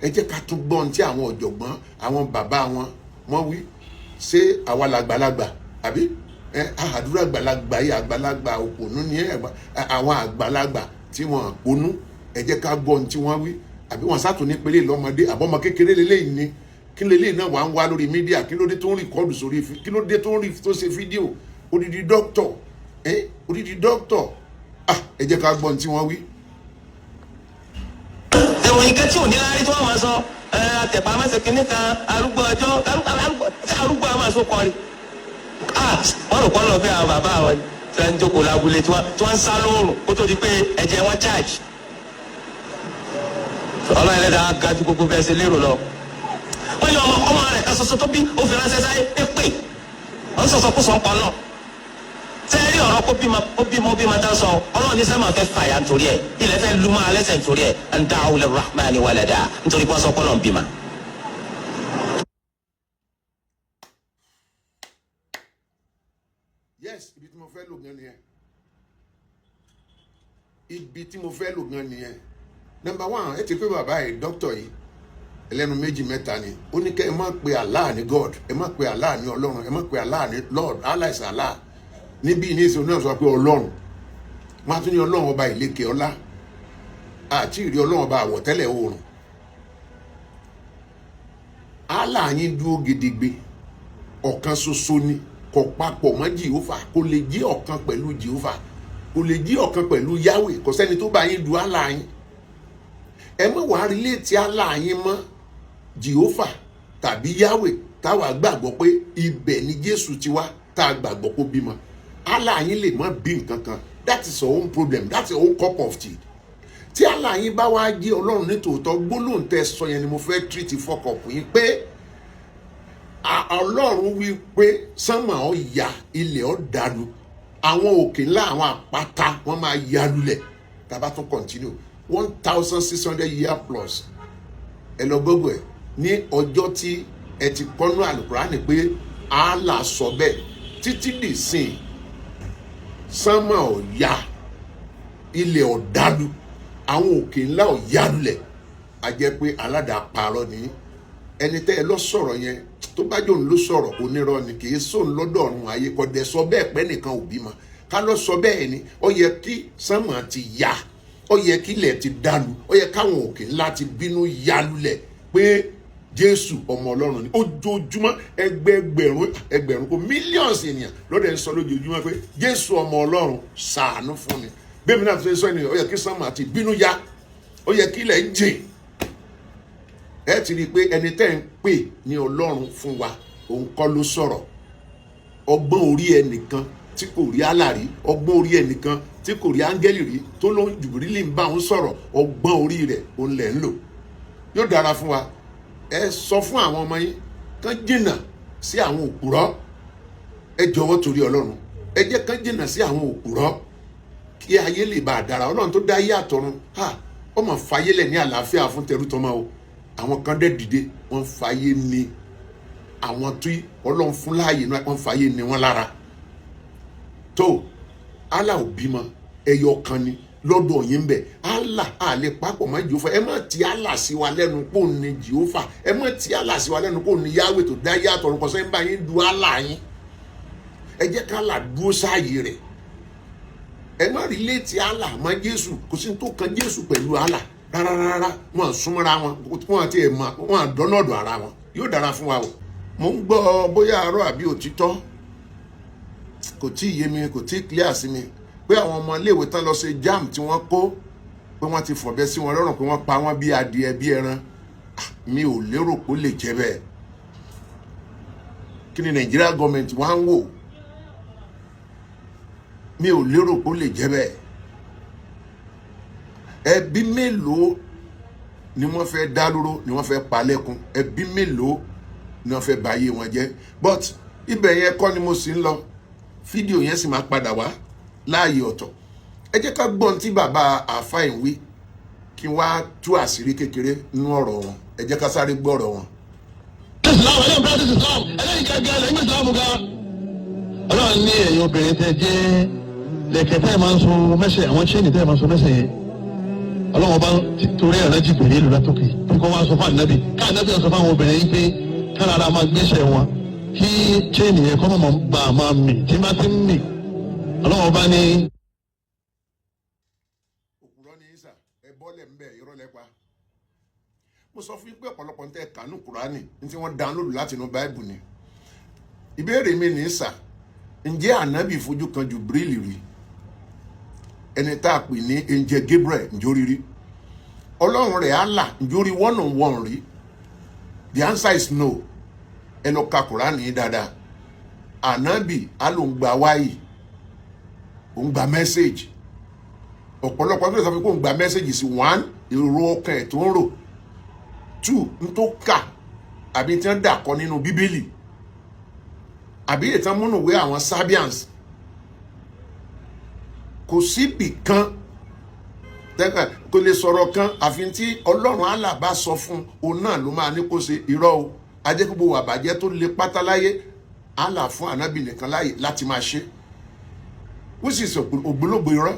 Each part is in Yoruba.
Ẹ jẹ́ ká tún gbọ́n tí àwọn ọ̀jọ̀gbọ́n, àwọn bàbá wọn, wọ́n wí. Ṣé àwa làgbàlagbà àbí ẹ àdúrà àgbàlagbà yìí? Àgbàlagbà òpònú ni ẹ. Àwọn àgbàlagbà tí wọ́n ponú, ẹ jẹ́ ká gbọ́n tí wọ́n wí. Àbí wọ́n sátún ní pélé lọ́mọdé àbọ̀mọ kékeré lélẹ́yìn ni? Kí lélẹ́yìn náà wà ń wá lórí media? Kí ló dé tó ń record sórí? Kí ló dé tó ń rí tó ṣe fídíò? Odidi dókítọ̀ ẹ, odidi dókítọ̀. Ah, ẹ jẹ́ ká gbọ́n tí wọ́n wí. Ìròyìn kan tí ò ní láárí tí wọ́n máa sọ ẹ, àtẹ̀pámẹ́sẹ̀ kínní kan, arúgbó ọjọ́, arúgbó arúgbó àwọn àṣọ kọrin. Ah, wọ́n rò kọ́ lọ fẹ́ àwọn bàbá àwọn tí wọ́n ń jókòó lábúlé, tí wọ́n ń sá lóòrùn kó tó di pé ẹ̀jẹ̀ wọn charge. Ọlọ́run ẹlẹ́dàá ga ju gbogbo bẹ́ẹ̀ ṣe lérò lọ. Wọ́n ní ọmọ ọmọ rẹ̀ kan ṣoṣo tó bí, ó fi ránṣẹ́ sáyé é pè wọ́n sọ̀sọ̀ kó sọ̀ ń pa náà sẹ́ẹ̀rí ọ̀rọ̀ kó bímọ, ó bímọ, ó bímọ tá a sọ. Ọlọ́run ní sẹ́mà fẹ́ fàyà nítorí ẹ̀, ilẹ̀ fẹ́ lumọ́ alẹ́sẹ̀ nítorí ẹ̀, an da'u lirrahmani walada, nítorí pé wọ́n sọ pé Ọlọ́run bímọ. Yes, ibi tí mo fẹ́ lò gan nìyẹn. Ibi tí mo fẹ́ lò gan nìyẹn. Number one, ẹ ti pé bàbá yìí, dókítà yìí, ẹlẹ́nu méjì mẹ́ta ni. Ó ní kẹ́ ẹ má pe Allah ní God, ẹ má pe Allah ní Ọlọ́run, ẹ má pe Allah ní Lord. Allah is Allah. Níbí ní ìṣòro náà sọ pé Ọlọ́run, wọ́n á tún ní Ọlọ́run ọba ìlékè ọlá àti ìrí Ọlọ́run ọba àwọ̀tẹ́lẹ̀ oòrùn. Allah yín dúró gedegbe, ọ̀kan ṣoṣo ni, kò papọ̀ mọ́ Jèhófà, kò lè jí ọ̀kan pẹ̀lú Jèhófà, kò lè jí ọ̀kan pẹ̀lú Yahweh. Kò sẹ́ni tó bá yín du Allah yín. Ẹ mọ̀ wá relate Allah yín mọ́ Jèhófà tàbí Yahweh, táwa gbàgbọ́ pé ibẹ̀ ni Jésù ti wá, tá a gbàgbọ́ kó bímọ. Allah yín lè má bí nǹkan kan. That is your own problem, that's your own cup of tea. Tí Allah yín bá wá jẹ́ Ọlọ́run nítòótọ́, gbólóhùn tẹ́ sọ yẹn ni mo fẹ́ treat fuck up yín pé Ọlọ́run wí pé sánmà ó ya, ilẹ̀ ó dàlú, àwọn òkè ńlá, àwọn àpáta, wọ́n máa ya lulẹ̀. Tá tún continue 1600 year plus, ẹ lọ gbogbo ẹ ní ọjọ́ tí ẹ ti kọ́nú àlùkùránì pé Allah sọ bẹ́ẹ̀, títí dì sìn, sánmà ó ya, ilẹ̀ ó dàlú, àwọn òkè ńlá ó ya lulẹ̀. A jẹ́ pé aládàá parọ́ ni ẹni tẹ́ ẹ lọ sọ̀rọ̀ yẹn. Tó bá jòun ló sọ̀rọ̀, onírọ́ ni, kì í sóun lọ́dọ̀ ọ̀run ayé kọ́ dẹ̀ sọ bẹ́ẹ̀ pẹ́ nìkan ò bímọ. Ká lọ sọ bẹ́ẹ̀ ni, ó yẹ kí sánmà ti ya, ó yẹ kí ilẹ̀ ti dàlú, ó yẹ káwọn òkè ńlá ti bínú ya lulẹ̀ pé Jésù ọmọ Ọlọ́run ni. Ojoojúmọ́, ẹgbẹẹgbẹ̀rún ẹgbẹ̀rún kó millions ènìyàn lọ́dẹ̀ ń sọ lójoojúmọ́ pé Jésù ọmọ Ọlọ́run, ṣàánú fún mi. Bẹ́ẹ̀ mi náà ti sọ ènìyàn, ó yẹ kí sánmà ti bínú ya, ó yẹ kí ilẹ̀ jìn. Ẹ ti rí i pé ẹni tẹ́ ń pè ní Ọlọ́run fún wa, òun kọ́ ló sọ̀rọ̀. Ọgbọ́n orí ẹnìkan tí kò rí Allah rí, ọgbọ́n orí ẹnìkan tí kò rí áńgẹ́lì rí, tó ló ń Jùbìrílì ń bá òun sọ̀rọ̀, ọgbọ́n orí rẹ̀ òun lẹ̀ ń lò. Yóò dára fún wa. Ẹ sọ fún àwọn ọmọ yín kán jìnnà sí àwọn òpùrọ́. Ẹ jọ̀wọ́, torí Ọlọ́run, ẹ jẹ́ kán jìnnà sí àwọn òpùrọ́ kí ayé lè bá a dára. Ọlọ́run tó dá ayé àtọ̀run, ha, ó mọ̀ fàyè lẹ̀ ní àlàáfíà fún tẹrútọmọ o. Àwọn kan dẹ̀ dìde, wọ́n fàyè ní àwọn tí Ọlọ́run fún láàyè náà, wọ́n fàyè ní wọn lára. Tó Allah ò bímọ, ẹyọ kan ni lọ́dọ̀ yín bẹ̀. Allah àlè papọ̀ mọ́ Jèhófà. Ẹ má ti Allah sí wa lẹ́nu kó ní Jèhófà, ẹ má ti Allah sí wa lẹ́nu kó ní Yahweh tó dá yé àtọ̀run. Kọ́sẹ́ ń bá yín du Allah yín. Ẹ jẹ́ ká Allah dúró sáàyè rẹ̀. Ẹ má relate Allah mọ́ Jésù. Kò sí ní tó kan Jésù pẹ̀lú Allah rárá rárá. Wọn súnmọ́ra wọn, wọn àti ẹ̀ mọ́ wọn àdọ́nàdọ̀ ara wọn. Yóò dára fún wa o. Mo ń gbọ́ bóyá àárọ̀ àbí òtítọ́, kò tí ì yé mi, kò tí ì clear sí mi, pé àwọn ọmọ iléèwé tán lọ ṣe JAMB tí wọ́n kó, pé wọ́n ti fọ̀bẹ sí wọn lọ́rùn, pé wọ́n pa wọ́n bí adìẹ, bí ẹran. Mi ò lérò pé ó lè jẹ́ bẹ́ẹ̀. Kí ni Nàìjíríà gọọmenti wá ń wò? Mi ò lérò pé ó lè jẹ́ bẹ́ẹ̀. Ẹbí mélòó ni wọ́n fẹ́ dá lóró, ni wọ́n fẹ́ pa lẹ́kún? Ẹbí mélòó ni wọ́n fẹ́ bà ayé wọn jẹ́? But ibẹ̀ yẹn kọ́ ni mo sì ń lọ. Fídíò yẹn sì máa padà wá láàyè ọ̀tọ̀. Ẹ jẹ́ ká gbọ́n tí bàbá àáfàá ń wí, kí wá tú àṣírí kékeré nínú ọ̀rọ̀ wọn. Ẹ jẹ́ ká sáré gbọ́ ọ̀rọ̀ wọn. Islam ẹlẹ́yìn practice Islam ẹlẹ́yìn gẹ́gẹ́ lẹ́yìn Islam gan. Ọlọ́run ní ẹ̀yin obìnrin tẹ́ jẹ́ lẹ̀kẹ̀ tẹ́ ẹ̀ máa ń so mẹ́sẹ̀, àwọn chain tẹ́ ẹ̀ máa ń so mẹ́sẹ̀ yẹn, Ọlọ́run ọba torí ẹ̀rọ jìbìrì ìlú látòkè kíkọ́. kó wá sọ fún ànábì, ká ànábì sọ fún àwọn obìnrin yìí pé kárára máa gbéṣẹ́ wọn, kí chain yẹn kọ́ mọ̀ bá a máa mì tí bá ti ń mì. Ọlọ́wọ́n bá ní. Òpùrọ́ ní Isa, ẹ bọ́lẹ̀ ń bẹ̀, irọ́ lẹ pa. Mo sọ fún yín pé ọ̀pọ̀lọpọ̀ ń tẹ́ kánú Kùránì ní tí wọ́n download láti inú Báìbù ni. Ìbéèrè mi ní sà, ǹjẹ́ ànábì fojú kan Jubril rí, ẹni tá a pè ní Angel Gabriel? Ǹjọ́ rí rí? Ọlọ́run rẹ̀, Allah, ǹjọ́ rí one on one rí? The answer is no. Ẹ lọ ka Kùránì yín dáadáa. Ànábì á ló ń gba wáyì, ó ń gba message. Ọ̀pọ̀lọpọ̀ tó lè sọ fún mi pé òun gba message sí, one, èrò ọkàn ẹ̀ tó ń rò, two, n tó kà àbí tí wọ́n dà kọ́ nínú Bíbélì àbí ìtàn múnúwé àwọn Sabians. Kò síbì kan tẹ́kà kò lè sọ̀rọ̀ kan àfi tí Ọlọ́run Allah bá sọ fún òun náà ló máa ní kó ṣe. Irọ́ o. Ajẹ́kúgbò àbàjẹ́ tó le pátá láyé, Allah fún ànábì nìkan láàyè láti máa ṣe, which is ògbólógbò irọ́.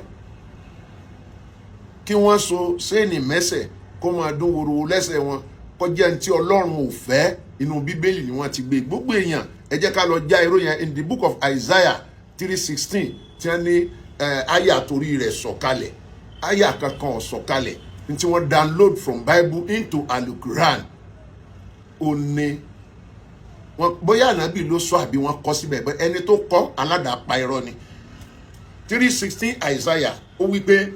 Kí wọ́n so séènì mẹ́sẹ̀ kó máa dún woro lẹ́sẹ̀ wọn, kọjá ní tí Ọlọ́run ò fẹ́. Inú Bíbélì ni wọ́n ti gbé. Gbogbo èèyàn, ẹ jẹ́ ká lọ já irú yẹn in the book of Isaiah 3:16, tí wọ́n ní àyà torí rẹ̀ sọ̀kalẹ̀. Àyà kankan ò sọ̀kalẹ̀. Ní tí wọ́n download from Bible into Alukuran, ó ní wọn bóyá ànábì ló sọ àbí wọ́n kọ síbẹ̀, bẹ́ẹ̀ ẹni tó kọ aládàápa irọ́ ni. 3:16 Isaiah, ó wí pé,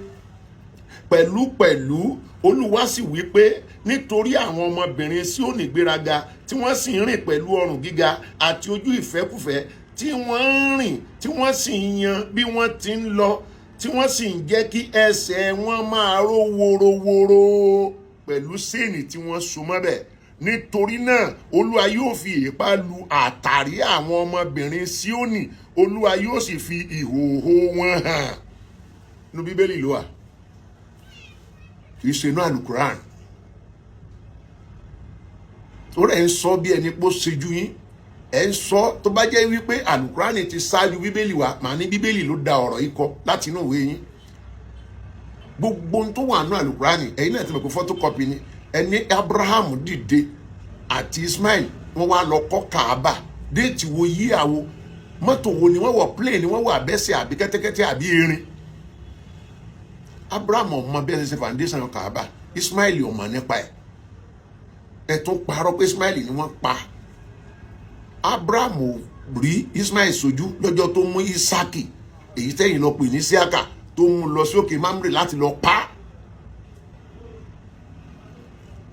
"Pẹ̀lú pẹ̀lú, Olúwa sì wí pé nítorí àwọn ọmọbìnrin Síónì gbéraga, tí wọ́n sì ń rìn pẹ̀lú ọrùn gíga àti ojú ìfẹ́kùfẹ́, tí wọ́n ń rìn, tí wọ́n sì ń yan bí wọ́n ti ń lọ, tí wọ́n sì ń jẹ́ kí ẹsẹ̀ wọn máa ró worowóró pẹ̀lú séènì tí wọ́n so mọ́bẹ̀, nítorí náà Olúwa yóò fi èépá lu àtàrí àwọn ọmọbìnrin Síónì, Olúwa yóò sì fi ìhòòhò wọn hàn." Inú Bíbélì ló wà, kì í ṣe inú Àlùkùrán. Ó rẹ̀ ń sọ bí ẹni pé ó ṣejú yín. Ẹ̀ ń sọ tó bá jẹ́ wípé Àlùkùránì ti ṣáájú Bíbélì wá, màá ní Bíbélì ló da ọ̀rọ̀ yìí kọ láti inú ìwé yín. Gbogbo ohun tó wà nínú Àlùkùránì, ẹ̀yin náà ti mọ̀ pé photocopy ni. Ẹni Abraham dìde àti Ismail, wọ́n wá lọ kọ́ Kaaba. Date wo, yí àwo, mọ́tò wo ni wọ́n wọ̀? Plane ni wọ́n wọ̀, àbẹ́sẹ̀ àbí kẹ́tẹ́kẹ́tẹ́ àbí erin? Abraham ọmọ bí ẹ ṣe foundation Kaaba, Ismail ọmọ nípa ẹ̀. Ẹ tún parọ́ pé Ismail ni wọ́n pa. Abraham ò rí Ismail sójú lọ́jọ́ tó mú Isaki, èyí tẹ́yìn lọ pè ní Siaka, tó mú lọ sí òkè Mamre láti lọ pa á.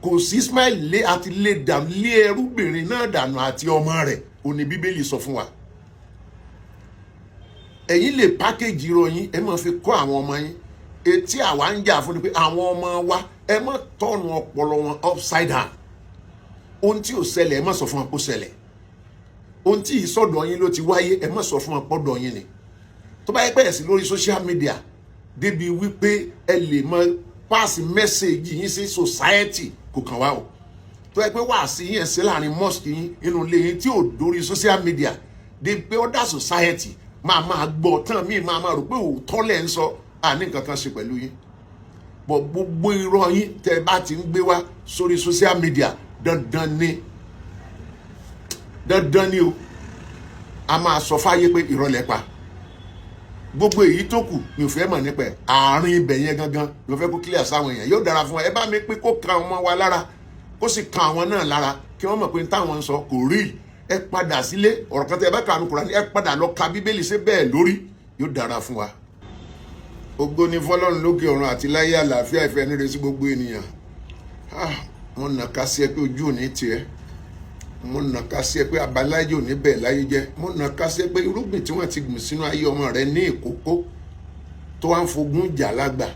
Kò sí Ismail lé àti lé dànù, lé ẹrúbìnrin náà dànù àti ọmọ rẹ̀ òní. Bíbélì sọ fún wa. Ẹ̀yin lè package ìròyìn, ẹ máa fi kọ́ àwọn ọmọ yín. Etí àwa ń jà fún ni pé àwọn ọmọ wa, ẹ má turn ọpọlọ wọn upside down. Ohun tí ò ṣẹlẹ̀, ẹ má sọ fún wọn kó ṣẹlẹ̀. Ohun tí ìsọdọ̀ yín ló ti wáyé, ẹ má sọ fún wọn pọ́dọ̀ yín ni. Tó bá yẹ pé ẹ̀sìn lórí social media débi wípé ẹ lè mọ pass message yín sí society, kò kàn wá o. Tó yẹ pé wàásì yín ẹ̀ sí láàrin mosque yín, inú ilé yín, tí ò dórí social media débi pé other society máa máa gbọ́ tán, míì máa máa rò pé òótọ́ lẹ̀ ń sọ, àní nǹkan kan ṣe pẹ̀lú yín bọ̀. Gbogbo irọ́ yín tẹ́ bá ti ń gbé wá sórí social media, dandan ni, dandan ni o, a máa sọ fáyé pé irọ́ lẹ pa. Gbogbo èyí tó kù, mi ò fẹ́ mọ̀ nípa ẹ̀. Àárín ibẹ̀ yẹn gangan ló fẹ́ kó clear sáwọn èèyàn. Yóò dára fún wa. Ẹ bá mi pé kó kan ọmọ wa lára, kó sì kan àwọn náà lára, kí wọ́n mọ̀ pé táwọn ń sọ kò rí. Ẹ padà sílé, ọ̀rọ̀ kan tẹ́ ẹ bá kànú Kùránì, ẹ padà lọ ka Bíbélì, ṣé bẹ́ẹ̀ lórí? Yóò dára fún wa. Ògo ni fọ́lọ́run lókè ọ̀run, àti láyé, àlàáfíà, ìfẹ́ níre sí gbogbo ènìyàn. Ah, wọ́n nàka sí ẹ pé ojú ò ní tiẹ̀. Mo nàka sí ẹ pé abaláyé ò ní bẹ̀ láyé jẹ́. Mo nàka sí ẹ pé irúgbìn tí wọ́n ti gbìn sínú ayé ọmọ rẹ ní ìkókó tó wá ń fogún jà lágbà,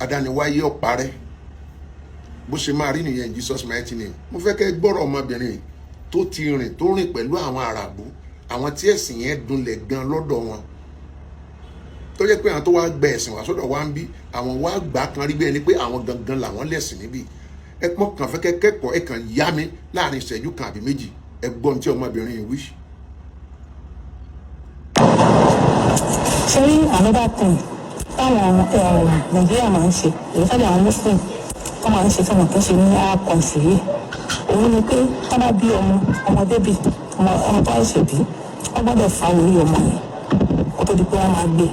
adániwáyé ọ̀parẹ́. Bó ṣe máa rí nìyẹn, in Jesus' mighty name. Mo fẹ́ kẹ́ gbọ́rọ̀ ọmọbìnrin tó ti rìn, tó rìn pẹ̀lú àwọn Àràbù, àwọn tí ẹ̀sìn yẹn dunlẹ̀ gan lọ́dọ̀ wọn, tó jẹ́ pé àwọn tó wá gba ẹ̀sìn wá sọ́dọ̀ wá ń bí, àwọn wá gbà kan rí bí ẹni pé àwọn gangan làwọn lẹ̀sìn níbí. Ẹ pọ́n kàn fẹ́ kẹ́ kẹ́kọ̀ọ́, ẹ kàn yá mi láàrin ìṣẹ́jú kan àbí méjì, ẹ gbọ́n tí ọmọbìnrin yìí wí. Ṣe rí another thing táwọn Nàìjíríà máa ń ṣe, èyí sábà àwọn Muslim Tó máa ń ṣe tí wọn kì í ṣe ní Arab country yìí, òun ni pé tó bá bí ọmọ, ọmọdé bí ọmọ, ọmọ tó ṣẹ̀ṣẹ̀ bí, wọ́n gbọ́dọ̀ fa orí ọmọ yẹn kó tó di pé wọ́n máa gbé,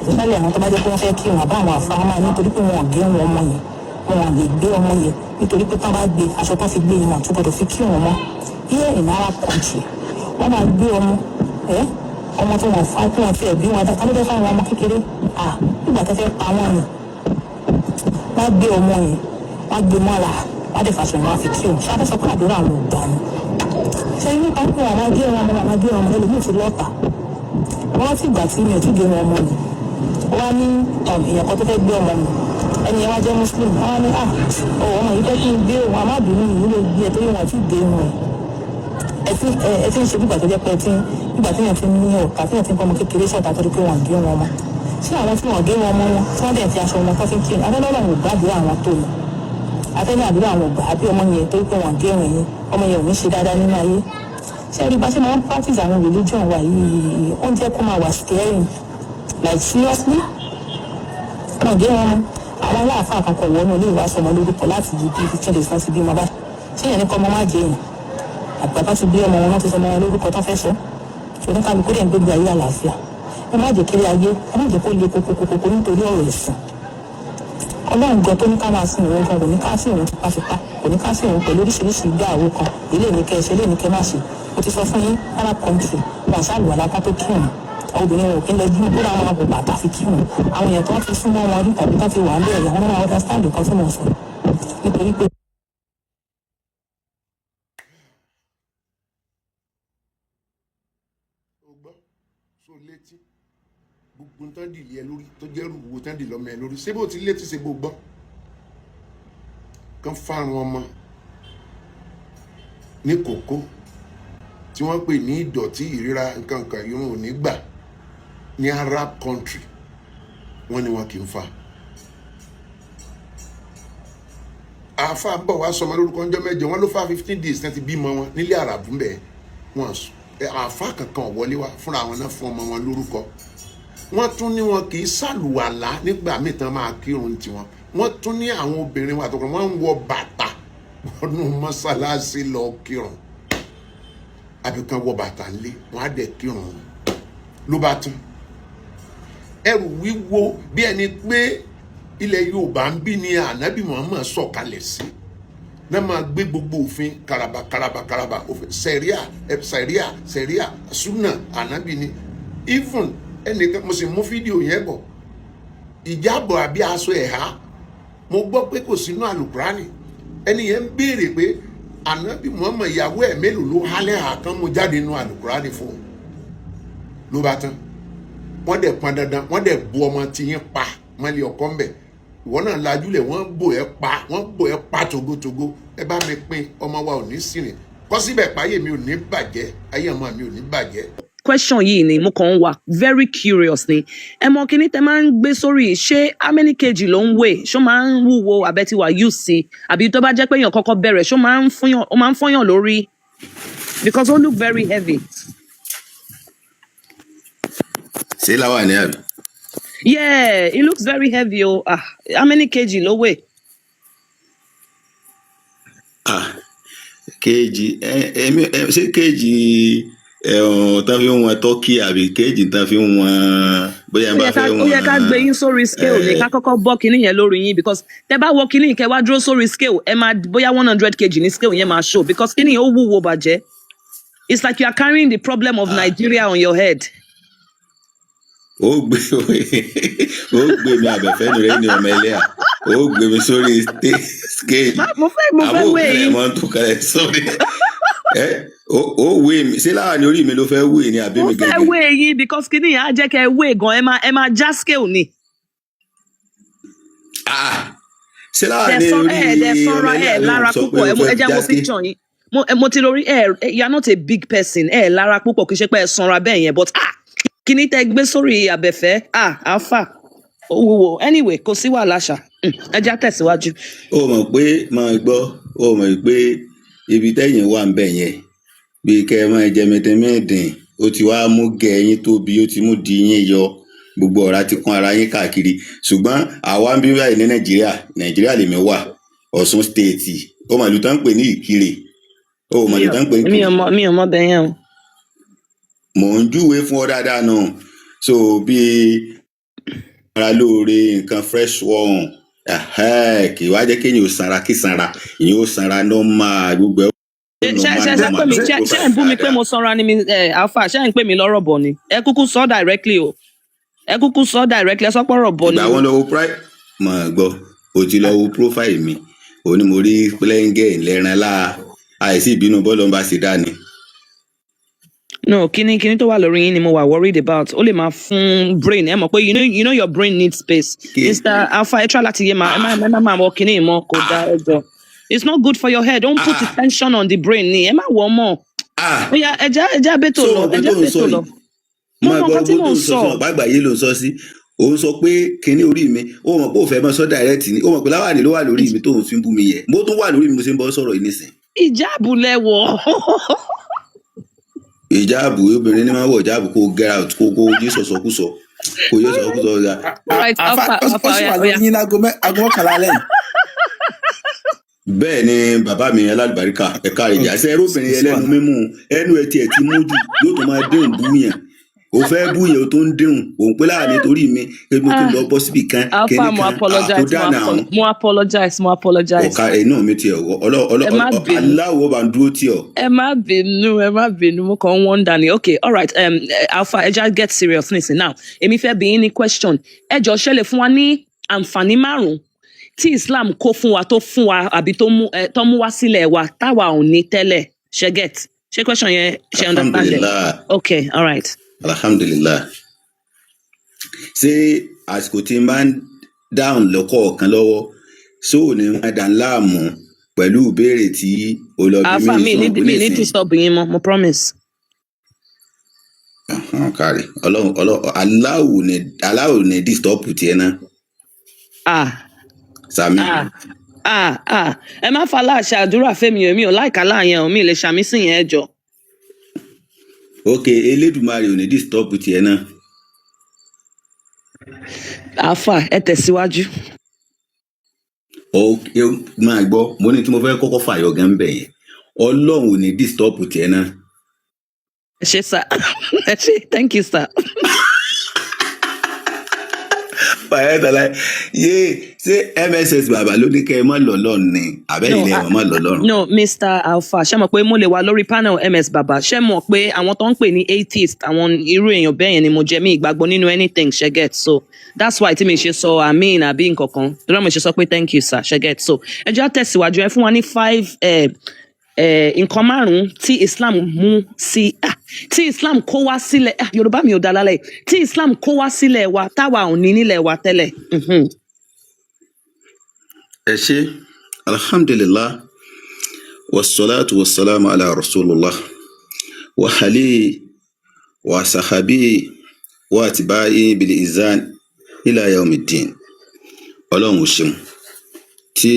especially àwọn tó bá jẹ́ pé wọ́n fẹ́ kí wọn àbá àwọn àfa, wọn máa nítorí pé wọn ò gé wọn ọmọ yẹn, wọn ò lè gbé ọmọ yẹn, nítorí pé tán bá gbé, aṣọ tó fi gbé yẹn, wọn tún gbọ́dọ̀ fi kí wọn mọ́. Here in Arab country, wọ́n máa gbé ọmọ ẹ, ọmọ tó wọn fa, kí wọn fi ẹ̀bí wọn dáta ló fẹ́ fáwọn ọmọ kékeré. À nígbà tó fẹ́ pa wọ́n ni wọ́n gbé ọmọ yẹn, wọ́n gbé mọ́ra, wọ́n dẹ̀ fàṣọ wọn fi kí òun. Ṣáà fẹ́ sọ pé àdúrà àwọn ò gbà ni? Ṣe inú kan pé àwọn gé wọn ọmọ, àwọn gé ọmọ ẹlòmíì ti lọ́ta. Wọ́n ti gbà tí mi ò tí gé wọn ọmọ mi, wọ́n á ní èèyàn kan tó fẹ́ gbé ọmọ mi, ẹni yẹn wá jẹ́ Muslim. Wọ́n á ní, "Ah, ọ̀wọ́ ọmọ yìí fẹ́ kí n gbé òun, àmọ́ mi lè gbé ẹ torí wọn àti gbé wọn ẹ." Ẹ ti ń ṣe bígbà tó jẹ́ pé ẹ ti ń bígbà tí èèyàn ti ní ọ̀tá, tí èèyàn ti ń kọ́ ọmọ kékeré ṣọ̀tá torí pé wọ́n gé wọn ọmọ. Ṣé àwọn tí wọ́n gé wọn ọmọ wọn, tí wọ́n dẹ̀ fi aṣọ wọn tó fi ń kírun, abẹ́lẹ́ ò gbàdúrà àwọn tó ní afẹ́ni àdúrà àwọn ọgbà, àbí ọmọ yẹn torí pé wọ́n gé wọn yẹn, ọmọ yẹn ò ní ṣe dáadáa nínú ayé? Ṣé ẹ rí bá ṣe máa ń practice àwọn religion wa yìí, ó ń jẹ́ kó máa wà scaring. Like seriously, wọn gé wọn mọ́. Àwọn aláàfáà kan kọ̀ wọnú ilé ìwà sọmọ lórúkọ láti di bíi 15 days láti bí ọmọ bá ṣé yẹn ní kọ́ ọmọ má jẹ èèyàn. Àgbà bá ti bí ọmọ wọn, ti sọmọ wọn lórúkọ tó fẹ́ sọ. Oníkálukú dẹ̀ ń gbégbé ayé àlàáfíà. Ẹ má jẹ́ kiri ayé, ẹ má jẹ́ kó le kokokokoko nítorí ọ̀rọ̀ ẹ̀sìn. Ọlọ́run gan tó ní ká máa sin òun gan, kò ní ká sí òun tipátipá, kò ní ká sí òun pẹ̀lú oríṣiríṣi ìgbà àwo kan, ilé ní kẹ́ ẹ ṣe, ilé ní kẹ́ má ṣe. Mo ti sọ fún yín, Arab country, wọn ṣàlùwàlá ká tó kírun. Obìnrin wọn ò kí ń lọ jí kó àwọn àbò bàtà fi kírun. Àwọn èèyàn tó ń ti súnmọ́ wọn rí tàbí tó ti wà ń bẹ̀rẹ̀, àwọn náà understand nǹkan tí mo sọ, nítorí pé O gbọ́ so létí gbogbo tán dìlé ẹ lórí, tó jẹ́ rúwo tán dì lọ́mọ ẹ lórí. Ṣé bó ti létí, ṣe bó gbọ́ kán fárun ọmọ ní kókó tí wọ́n pè ní ìdọ̀tí, ìríra, nǹkan kan, irun ò ní gbà ní Arab country, wọ́n ní wọn kì í fa. Àáfà bọ̀ wá sọmọ lórúkọ ọjọ́ 8, wọ́n ló fa 15 days náà ti bímọ wọn nílé àràbù ń bẹ̀. Wọ́n àáfà kankan wọlé wá, fúnra wọn náà fún ọmọ wọn lórúkọ. Wọ́n tún ní wọn kì í sàlùwàlá nígbà míì tán máa kírun tiwọn. Wọ́n tún ní àwọn obìnrin wọn àtọkùnrin wọn ń wọ bàtà wọnú mọ́sálásí lọ kírun, àbí kan wọ bàtà ńlé wọn á dẹ̀ kírun, ló bá tún. Ẹrù wíwo bí ẹni pé ilẹ̀ Yorùbá ń bí ni ànábì Muhammad sọ̀kalẹ̀ sí náà, máa gbé gbogbo òfin karaba karaba karaba, òfin sẹ̀ríà, sẹ̀ríà, sẹ̀ríà, súnà ànábì ni. Even ẹnìkan, mo sì mú fídíò yẹn bọ̀, ìjábọ̀ àbí aṣọ ẹ̀há, mo gbọ́ pé kò sínú àlùkùránì. Ẹni yẹn ń béèrè pé ànábì Muhammad, ìyàwó ẹ̀ mélòó ló hálẹ̀ hà kán mo jáde nínú àlùkùránì fún un? Ló bá tán. Wọ́n dẹ̀ pọn dandan, wọ́n dẹ̀ bu ọmọ tiyín pa mọ́lẹ̀ ọkọ ńbẹ̀. Ìwọ náà lajúlẹ̀, wọ́n bò ẹ́ pa, wọ́n bò ẹ́ pa togotogo. Ẹ bá mi pín, ọmọ wa ò ní sìnrìn kọ́ síbẹ̀ páyé mi ò ní bàjẹ́, ayé ọmọ mi ò ní bàjẹ́. Question yìí ni mo kàn ń wà very curious ni. Ẹ mọ kíní tẹ máa ń gbé sórí, ṣé how many kg ló ń weigh? Ṣó máa ń wúwo àbẹ tí wà use sí, àbí tó bá jẹ́ pé èèyàn kọ́kọ́ bẹ̀rẹ̀, ṣó máa ń fúnyàn, ó máa ń fọ́yàn lórí? Because ó look very heavy. Ṣé láwà ní àbí? Yeah, it looks very heavy o. Ah, how many kg ló weigh? Ah, kg ẹ ẹmi ẹ, ṣé kg ẹ̀hún tán fi ń wọn turkey, àbí kg tán fi ń wọn bóyá ẹ Ó bá yẹ ká fẹ́ ó yẹ ká gbé wọn? Yín sórí scale ni. Ká kọ́kọ́ bọ́ kinní yẹn lórí yín, because tẹ bá wọ kinní yìí, kẹ wá dúró sórí scale, ẹ máa bóyá 100 kg ní scale yẹn máa show, because kinní yẹn ó wúwo bàjẹ́. It's like you are carrying the problem of Nigeria on your head. Ó gbé mi, àbẹ̀fẹ́ nù rẹ̀ ní ọmọ ẹlẹ́yà, ó gbé mi sórí scale. Mo fẹ́ àbó weigh òkèlè yín. Mọ́ tó kalẹ̀ sórí ẹ, ó wé mi ṣé láwà ní orí mi ló fẹ́ wé ni àbí Mo mi fẹ́ gẹ́gẹ́? weigh yín, because kinní yẹn á jẹ́ kẹ́ ẹ weigh gan, ẹ máa já scale ni. Ah, ṣé láwà Dẹ ní sọ orí ẹ dẹ ọmọ sanra ẹ ẹlẹ́yà ló lára sọ pé púpọ̀. ó Ẹ mo fẹ́ ẹ jẹ́ já wo scale? picture yín. Mo ti lórí ẹ, you are not a big person, ẹ lára púpọ̀, kì í ṣe pé ẹ sanra bẹ́ẹ̀ yẹn, but ah, kíní tẹ gbé sórí abẹ́fẹ́, ah, alpha, ó wúwo. Anyway, kò sí wàhálà ṣá. Ẹ já tẹ̀síwájú. Ó mọ̀ pé máa gbọ́, ó mọ̀ pé ibi tẹ́yìn wà ń bẹ̀ yẹn, bíi kẹ́ ẹ máa jẹ mẹtẹmẹ́ẹ̀dìn, ó ti wá mú gẹ yín tóbi, ó ti mú di yín yọ, gbogbo ọ̀rá ti kún ara yín káàkiri. Ṣùgbọ́n àwa ń bí báyìí ní Nàìjíríà, Nàìjíríà lèmi wà. Ọ̀ṣun State. Ó mọ̀ ìlú tó ń pè ní Ìkirè? Ó mọ̀ Mi ìlú ò tó ń pè ní mi Ìkirè? ò mọ, mi ò mọ bẹ́ẹ̀ yẹn o. Mò ń júwe fún ọ dáadáa nù. So bí ara lóore, nǹkan fresh one, ẹhẹ́, kì í wá jẹ́ kéèyàn ò sanra kí sanra, ìyẹn ò sanra normal, gbogbo ẹ̀ Ṣé ṣé normal ṣe ṣe normal pé mi ló ṣé ṣé profile ń bú mi pé dáadáa. mo sanra ni mi ẹ Alfa, ṣé ń pè mí lọ́rọ̀ bọ̀ ni? Ẹ kúkú sọ directly o, ẹ kúkú sọ directly, ẹ sọ pọ̀rọ̀ bọ̀ Ìgbà ni. wọn lọ wo pri mọ̀ gbọ́, o ti lọ wo profile mi, òun ni mo rí pẹ́lẹ́ńgẹ̀ lẹ́ran láà, àìsí ìbínú bọ́ọ̀lù ń bá ṣe dá ni. No, kíní tó wà lórí yín ni mo wà worried about. Ó lè máa fún brain, ẹ mọ̀ pé you know your brain needs space. Kí Mr. Alfa, ẹ try láti yé máa ẹ má máa wọ kíní mọ́, kò dáa, ẹ jọ. It's not good for your head. Don't put the tension on the brain ni, ẹ má wọ̀ ọ́ mọ́. Ó yá, ẹja bẹ́tò So lọ, mọ̀ pé ẹja tó ń sọ bẹ́tò lọ. yìí, Mo máa mọ gbọ́ nǹkan tí gbogbo mò tó ń ń sọ sọ. fún ọ̀pá àgbáyé ló ń sọ sí. Òun sọ pé kinní orí mi, ó mọ̀ pé òun fẹ́ mọ́ sọ direct ni, ó mọ̀ pé láwàní ló wà lórí mi tó ń fi ń bú mi yẹ, mo tún wà lórí mi mo ṣe ń bọ́ sọ̀rọ̀ yìí nísìn. Ìjáàbù lẹwọ. Ìjáàbù, obìnrin ní máa ń wọ ìjáàbù. Kó get out, kó yé sọ̀sọ̀kúsọ, kó yé sọ̀sọ̀kúsọ ọ̀gá. Right. Àfa Alfa, ó Alfa, sì oya wà oya. lórí yín láago aago 11 alẹ́ yìí. Bẹ́ẹ̀ ni, bàbá mi alálùbáríkà, ẹ̀ka ìjà ṣe ẹrúbìnrin Kò sí ẹlẹ́nu wàhálà. mímú ẹnu ẹ̀ tiẹ̀ ti mú jù, yóò tún máa déhùn búyàn. Ò fẹ́ búyàn, ó tó ń déhùn òun pé láàrin torí mi pé mo tún lọ bọ́ síbì kan Alfa, kíní mo kan apologize, mo àkódà náà. Mo apologize, mo apologize. Ọ̀ka inú mi tiẹ̀ wọ ọlọ́ ọlọ́ Ẹ má bínú. Aláwọ̀ bá ń dúró tì ọ́. Ẹ má bínú, ẹ má bínú, mo kàn ń wonder ni. Okay, all right, Alfa, ẹ já get serious nísìn now. Èmi fẹ́ bi yín ní question. Ẹ jọ, ṣẹlẹ̀ fún wa ní àǹfààní márùn-ún tí Islam kó fún wa, tó fún wa àbí tó mú ẹ tó mú wá sílẹ̀ wa táwa ò ní tẹ́lẹ̀. Ṣe get ṣé question yẹn? Ṣe understand it? Alhamdulilayi. Okay, all right. Alhamdulilayi. Ṣé àsìkò tí n bá ń dáhùn lọ́kọ̀ọ̀kan lọ́wọ́ ṣó ò ní máa dà ń láàmú pẹ̀lú ìbéèrè tí o lọ bí Alfa, mi mi sọ̀rọ̀ ní pé mi ní nísìnyí? disturb yín mọ́, mo promise. Ọ̀hún, kárí Ọlọ́run, Ọlọ́run aláwò ní, aláwò ní disturb tiẹ̀ náà. Ah. Sami. Ah ah ah, ẹ má fa aláàṣẹ àdúrà fẹmi o, èmi ò láìka láàyẹn o, mi lè ṣàmì sí yẹn, ẹ jọ. Ok, Elédùmarè ò ní disturb tiẹ̀ náà. Alfa, ẹ tẹ̀síwájú. Ok, máa gbọ́, mo ní tí mo fẹ́ kọ́kọ́ fàyọ gan bẹ̀ yẹn, Ọlọ́run ò ní disturb tiẹ̀ náà. Ẹ ṣé sir, ẹ ṣé, thank you, sir. Bàyẹ̀ tàlà yé, ṣé MSS bàbá ló ní kẹ́ ẹ má lọ́lọ́run ni àbẹ́yìn No, lẹ́ ẹ má lọ́lọ́run? No, Mr. Alfa, ṣé mọ̀ pé mo lè wà lórí panel MS bàbá? Ṣé mọ̀ pé àwọn tó ń pè ní atheist, àwọn irú èèyàn bẹ́ẹ̀ yẹn ni mo jẹ́. Mi ìgbàgbọ́ nínú anything, ṣe get? So that's why tí mi ṣe sọ amen àbí nǹkankan torí mo ṣe sọ pé thank you, sir, ṣe get? So ẹ jẹ́ á tẹ̀síwájú. Ẹ fún wa ní five nǹkan márùn-ún tí Islam mú sí, tí Islam kó wá sílẹ̀. Yorùbá mi ò dá lálẹ́ yìí. Tí Islam kó wá sílẹ̀ wa táwa ò ní nílẹ̀ wa tẹ́lẹ̀. Ẹ ṣé, alhamdulilah, wasalaatu wasalaamu ala rasulillah wa hali wa sahabi wa atibai bil izan ila yawmiddin. Ọlọ́run ò ṣeun tí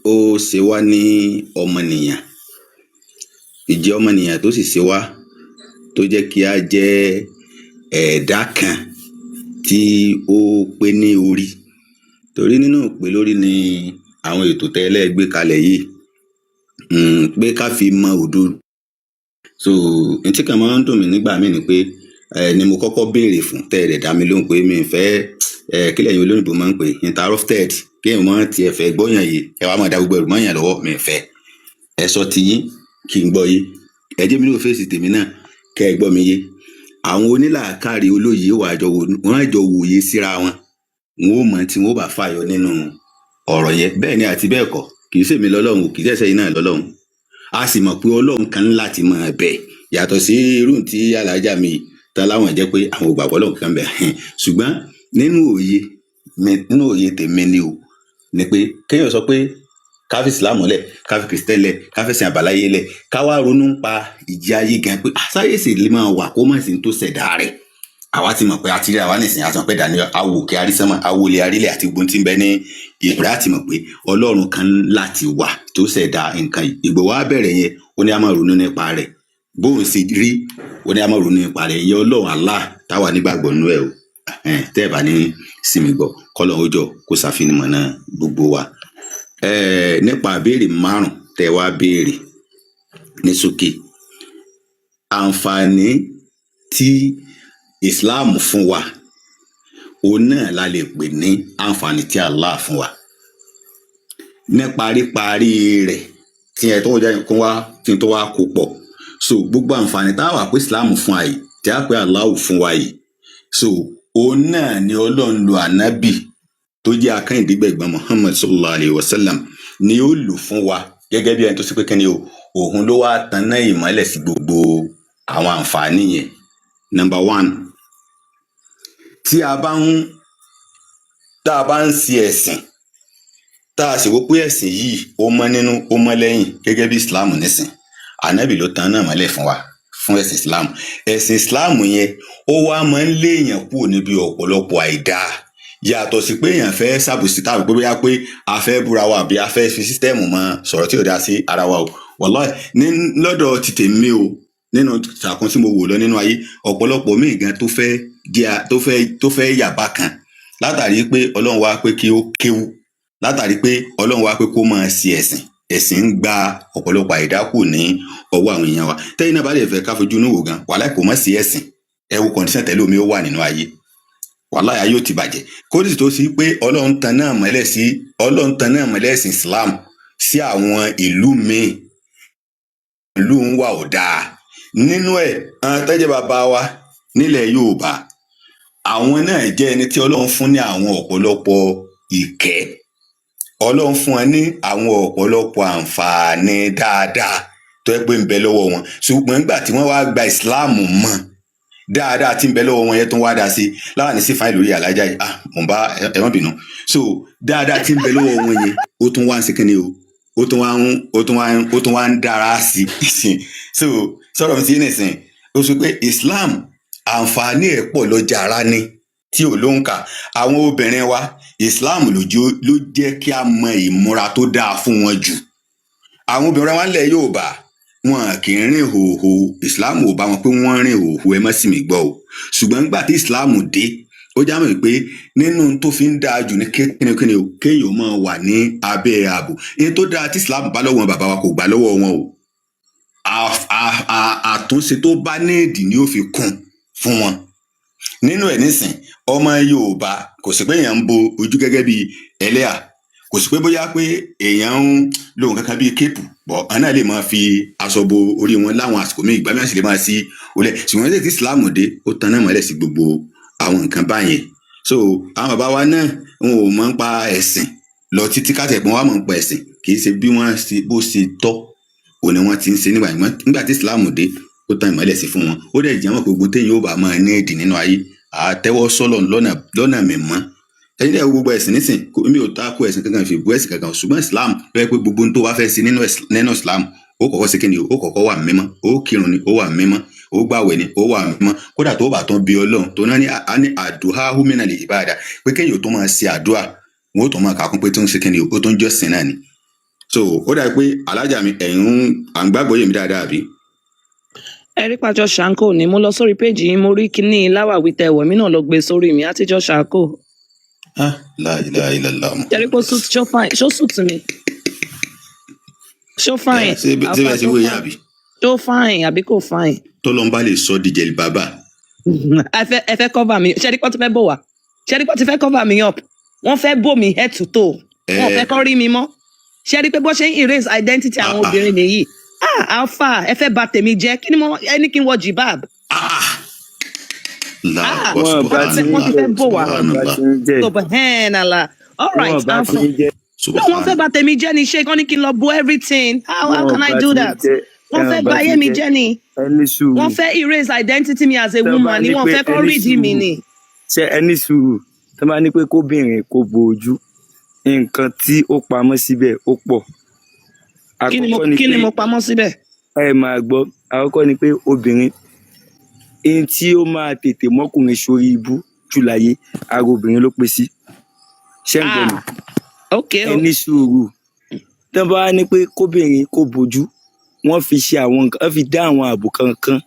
ó ṣe wá ní ọmọnìyàn, ìjẹ́ ọmọnìyàn tó sì ṣe wá, tó jẹ́ kí a jẹ́ ẹ̀ẹ̀dá kan tí ó pé ní orí, torí nínú ìpè lórí ni àwọn ètò tẹ́lẹ̀ gbé kalẹ̀ yìí, pé ká fi mọ òdodo. So n tí kan máa ń dùn mí nígbà míì ni pé ẹ ni mo kọ́kọ́ béèrè fún tẹ́ ẹ dẹ̀ dá mi lóhùn pé mi ì fẹ́ ẹ kílẹ̀ yín olóyìnbó máa ń pè interrupted, kí èèyàn máa tiẹ̀ fẹ́ gbọ́yàn yìí, ẹ wá máa da gbogbo ẹrù mọ́yàn lọ́wọ́. Mi ì fẹ́ ẹ sọ tiyín kí n gbọ́ yé, ẹ jẹ́ mi ní òfèsì tèmi náà kẹ́ ẹ gbọ́ mi yé. Àwọn onílàákàrí olóye wà jọ wò, wọ́n á jọ wòye síra wọn, wọn ó mọ tí wọn ó bá fàyọ nínú ọ̀rọ̀ yẹn. Bẹ́ẹ̀ ni àti bẹ́ẹ̀ kọ́, kì í ṣèmi lọ́lọ́run, kì í ṣẹ̀ṣẹ̀ yín náà lọ́lọ́run. A sì mọ̀ pé Ọlọ́run kan láti máa bẹ̀ yàtọ̀ sí irú tí alájà mi tán láwọn jẹ́ pé àwọn ò gbàgbọ́ Ọlọ́run kan bẹ̀. Ṣùgbọ́n nínú òye mi, nínú òye tèmi ni o, ni pé kéèyàn sọ pé ká fi Ìsìlámù lẹ̀, ká fi Kìrìsìtẹ́nì lẹ̀, ká fi ẹ̀sìn àbáláyé lẹ̀, ká wá ronú pa ìjì ayé gan pé àsáyè sì lè máa wà kó má sí ní tó ṣẹ̀dá rẹ̀. Àwa ti mọ̀ pé a ti rí àwa nìsín, a ti mọ̀ pé dání awo òkè arísánmọ̀, awolé arílẹ̀ àti gbogbo tí ń bẹ ní ìrẹ́, àti mọ̀ pé Ọlọ́run kan láti wà tó ṣẹ̀dá nǹkan yìí. Ìgbò wa bẹ̀rẹ̀ yẹn, ó ní a máa ronú nípa rẹ̀ bóun ṣe rí, ó ní a máa ronú nípa rẹ̀ ìyẹn Ọlọ́run Allah táwa nígbàgbọ́ nínú ẹ̀ o. Ẹhẹ́n, tẹ́ ẹ̀ bá ní sinmi gbọ́, kọ́lọ́ ó jọ kó ṣàfihàn náà gbogbo wa. Nípa ìbéèrè márùn tẹ́ wá béèrè ní ṣókí, àǹfààní tí Islam fún wa, òun náà la lè pè ní àǹfààní tí Allah fún wa. Ní paríparí rẹ̀, tí ẹ tó jẹ́ kó wá tí n tó wá kó pọ̀, so gbogbo àǹfààní tá a wà pé Islam fún wa yìí, tí a pé Allah fún wa yìí, so òun náà ni Ọlọ́run lo ànábì tó jẹ́ akẹ́yìndígbẹ̀gbọ́n Muhammad sallallahu alayhi wa sallam ni ó lò fún wa, gẹ́gẹ́ bí ẹni tó ṣe pé kíni o, òun ló wá tanná ìmọ́lẹ̀ sí gbogbo àwọn àǹfààní yẹn. Number one, tí a bá ń tá a bá ń ṣe ẹ̀sìn, tá a sì wò pé ẹ̀sìn yìí, ó mọ́ nínú, ó mọ́ lẹ́yìn, gẹ́gẹ́ bí Islam nísìn, ànábì ló tan náà mọ́lẹ̀ fún wa fún ẹ̀sìn Islam. Ẹ̀sìn Islam yẹn, ó wá máa ń léèyàn kúrò níbi ọ̀pọ̀lọpọ̀ àìdáa, yàtọ̀ sí pé èèyàn fẹ́ ṣàbòsí tàbí pé bóyá pé a fẹ́ búra wa àbí a fẹ́ fi system mọ sọ̀rọ̀ tí ò dáa sí ara wa o. Wàláì, ní lọ́dọ̀ ti tèmi o, nínú sàkún tí mo wò lọ nínú ayé, ọ̀pọ̀lọpọ̀ míì gan tó fẹ́ jẹ́ tó fẹ́ yàbá kan, látàrí pé Ọlọ́run wá pé kí ó kéwú, látàrí pé Ọlọ́run wá pé kó máa ṣe ẹ̀sìn, ẹ̀sìn ń gba ọ̀pọ̀lọpọ̀ àìdákù ní ọwọ́ àwọn èèyàn wa. Tẹ́yìn náà bá lè fẹ́ ká fojú inú wò gan, wàláì, kò mọ̀ sí ẹ̀sìn, ẹ wo condition tẹ́lẹ̀ omi ó wà nínú ayé, wàláì, ayé ò ti bàjẹ́. Kódì tó sí pé Ọlọ́run tan náà mọ́lẹ̀ sí, Ọlọ́run tan náà mọ́lẹ̀ ẹ̀sìn Islam sí àwọn ìlú míì, ìlú ń wà ò dáa nínú ẹ̀. Àwọn tẹ́jẹ́ bàbá wa nílẹ̀ Yorùbá, àwọn náà jẹ́ ẹni tí Ọlọ́run fún ní àwọn ọ̀pọ̀lọpọ̀ ìkẹ́, Ọlọ́run fún wọn ní àwọn ọ̀pọ̀lọpọ̀ àǹfààní dáadáa tó yẹ pé ń bẹ lọ́wọ́ wọn. Ṣùgbọ́n nígbà tí wọ́n wá gba ìsìláàmù mọ́, dáadáa tí ń bẹ lọ́wọ́ wọn yẹn tó ń wá dá sí láwọn ní sí fáìlì lórí alájà yìí. Ah, mò ń bá ẹ má bínú. So dáadáa tí ń bẹ lọ́wọ́ wọn yẹn, ó tún wá ń ṣe kíni o, ó tún wá ń dára sí i. So sọ̀rọ̀ mi ti yé nìsín, ó sọ pé Islam, àǹfààní ẹ̀ pọ̀ lọ́jà ara ni tí ò ló ń kà. Àwọn obìnrin wa, Islam ló jẹ́ kí a mọ ìmúra tó dáa fún wọn jù. Àwọn obìnrin wa ńlẹ̀ Yorùbá, wọn kì í rìn hòhò. Islam ò bá wọn pé wọ́n rìn hòhò, ẹ má sì mí gbọ́ o. Ṣùgbọ́n nígbà tí Islam dé, ó já mọ̀ pé nínú tó fi ń dáa jù ní kíni o, kéèyàn máa wà ní abẹ́ ààbò. Ní tó dáa tí Islam bá lọ́wọ́ wọn, bàbá wa kò gbà lọ́wọ́ wọn o. Àtúnṣe tó bá nídìí ni ó fi kún fún wọn nínú ẹ̀. Nísìn, ọmọ Yorùbá, kò sí pé èèyàn ń bo ojú gẹ́gẹ́ bí ẹlẹ́à, kò sí pé bóyá pé èèyàn ń lo nǹkan kan bíi cape bọ̀, àwọn náà lè máa fi aṣọ bo orí wọn láwọn àsìkò míì, ìgbà mìíràn sì lè máa sí olè. Ṣùgbọ́n tí Islam dé, ó tan náà mọ́lẹ̀ sí gbogbo àwọn nǹkan báyẹn. So àwọn bàbá wa náà, wọn ò mọ̀ ń pa ẹ̀sìn lọ títí. Káàtì ẹ̀pọ̀n wa mọ̀ ń pa ẹ̀sìn, kì í ṣe bí wọ́n ṣe bó ṣe tọ́ òní wọ́n ti ń ṣe nígbà yẹn. Nígbà tí Islam dé, ó tan ìmọ́lẹ̀ sí fún wọn, ó dẹ̀ jẹ́ wọn pé gbogbo téèyàn ó bá máa ní èdè nínú ayé, àtẹ́wọ́ sọ́lọ̀ lọ́nà mímọ́. Ẹ̀yin náà wo gbogbo ẹ̀sìn nísìn, mi ò tako ẹ̀sìn kankan, fi bú ẹ̀sìn kankan, ṣùgbọ́n Islam ló yẹ pé gbogbo ohun tó bá fẹ́ ṣe nínú Islam, ó kọ́kọ́ ṣe kíni o, ó kọ́kọ́ wà mímọ́. Ó kírun ni, ó wà mímọ́. Ó gbàwẹ̀ ni, ó wà mímọ́. Kódà tó bá tán bí Ọlọ́run tó náà ní a ní àdúrà húmínà lè ìbáàdà, pé kéèyàn tó máa ṣe àdúrà, wọn ó tó máa kà kún pé tó ń ṣe kíni o, ó tó ń jọ́sìn náà ni. So ó dàbí pé alájà mi, ẹ̀yin ń à ń gbàgbọ́ yèmí dáadáa, àbí? Ẹ rí pàjọ ṣáńkò ni mo lọ sórí péjì yín, mo rí kíní láwàwí tẹwọ, èmi náà lọ gbé sórí mi àtijọ́ ṣáńkò. Ah, la ilaha illallah. Ṣe rí pé ó suit, ṣó fine, ṣó suit mi, ṣó fine? Ẹ ṣé ṣé Alfa, bẹ́ẹ̀ ṣe ṣó wé yín, fine? Àbí? Ṣó fine àbí kò fine? Tọ́lọ́n bá lè sọ di jẹ̀lì bàbá. Ẹ fẹ́ cover mi. Ṣe rí pé wọ́n ti fẹ́ bò wá? Ṣe rí pé wọ́n ti fẹ́ cover mi up? Wọ́n fẹ́ bò mí head to toe. Wọn ò fẹ́ kọ́ rí mi mọ́. Ṣe rí pé bó ṣe ń erase identity àwọn obìnrin nìyí? Ah, Alfa, ẹ fẹ́ bà tèmi jẹ́. Kí ni mo ẹ ní kí n wọ jibab? La Ah, Wọn bá wọ́n ti ti fẹ́ ń wọ́n ti jẹ fẹ́ bò wá. wọn bá ti ń jẹ Subhanallah, all right. Wọn bá Alfa, ti ń jẹ. No, wọ́n fẹ́ bà tèmi jẹ́ ni. Ṣé kán ní kí n lọ bo everything? How Wọn can I bá do ti ń that? jẹ. Wọ́n fẹ́ Wọn bà bá ti ayé ń mi jẹ jẹ́ ni. Ẹ ní sùúrù. Wọ́n fẹ́ erase identity mi as a Tọ́ bá woman ni. ní Wọ́n pé fẹ́ ẹ kọ́ ní rídìí mi sùúrù. ni. Ṣé ẹ ní sùúrù? Tọ́ bá ní pé kóbìnrin kó bo ojú, nǹkan tí ó pamọ́ síbẹ̀ ó pọ̀. Kí ni mo Àkọ́kọ́ ni kí ni pé mo pamọ́ síbẹ̀? Ẹ máa gbọ́. Àkọ́kọ́ ni pé obìnrin, ihun tí ó máa tètè mọ́kùnrin sórí ibú jù láyé, ara obìnrin ló pé sí. Ṣé ń gbọ́ mi? Ah, ok Ẹ o. ní sùúrù. Tọ́ bá wá ní pé kóbìnrin kó bojú, wọ́n fi ṣe àwọn nǹkan, wọ́n fi dá àwọn ààbò kankan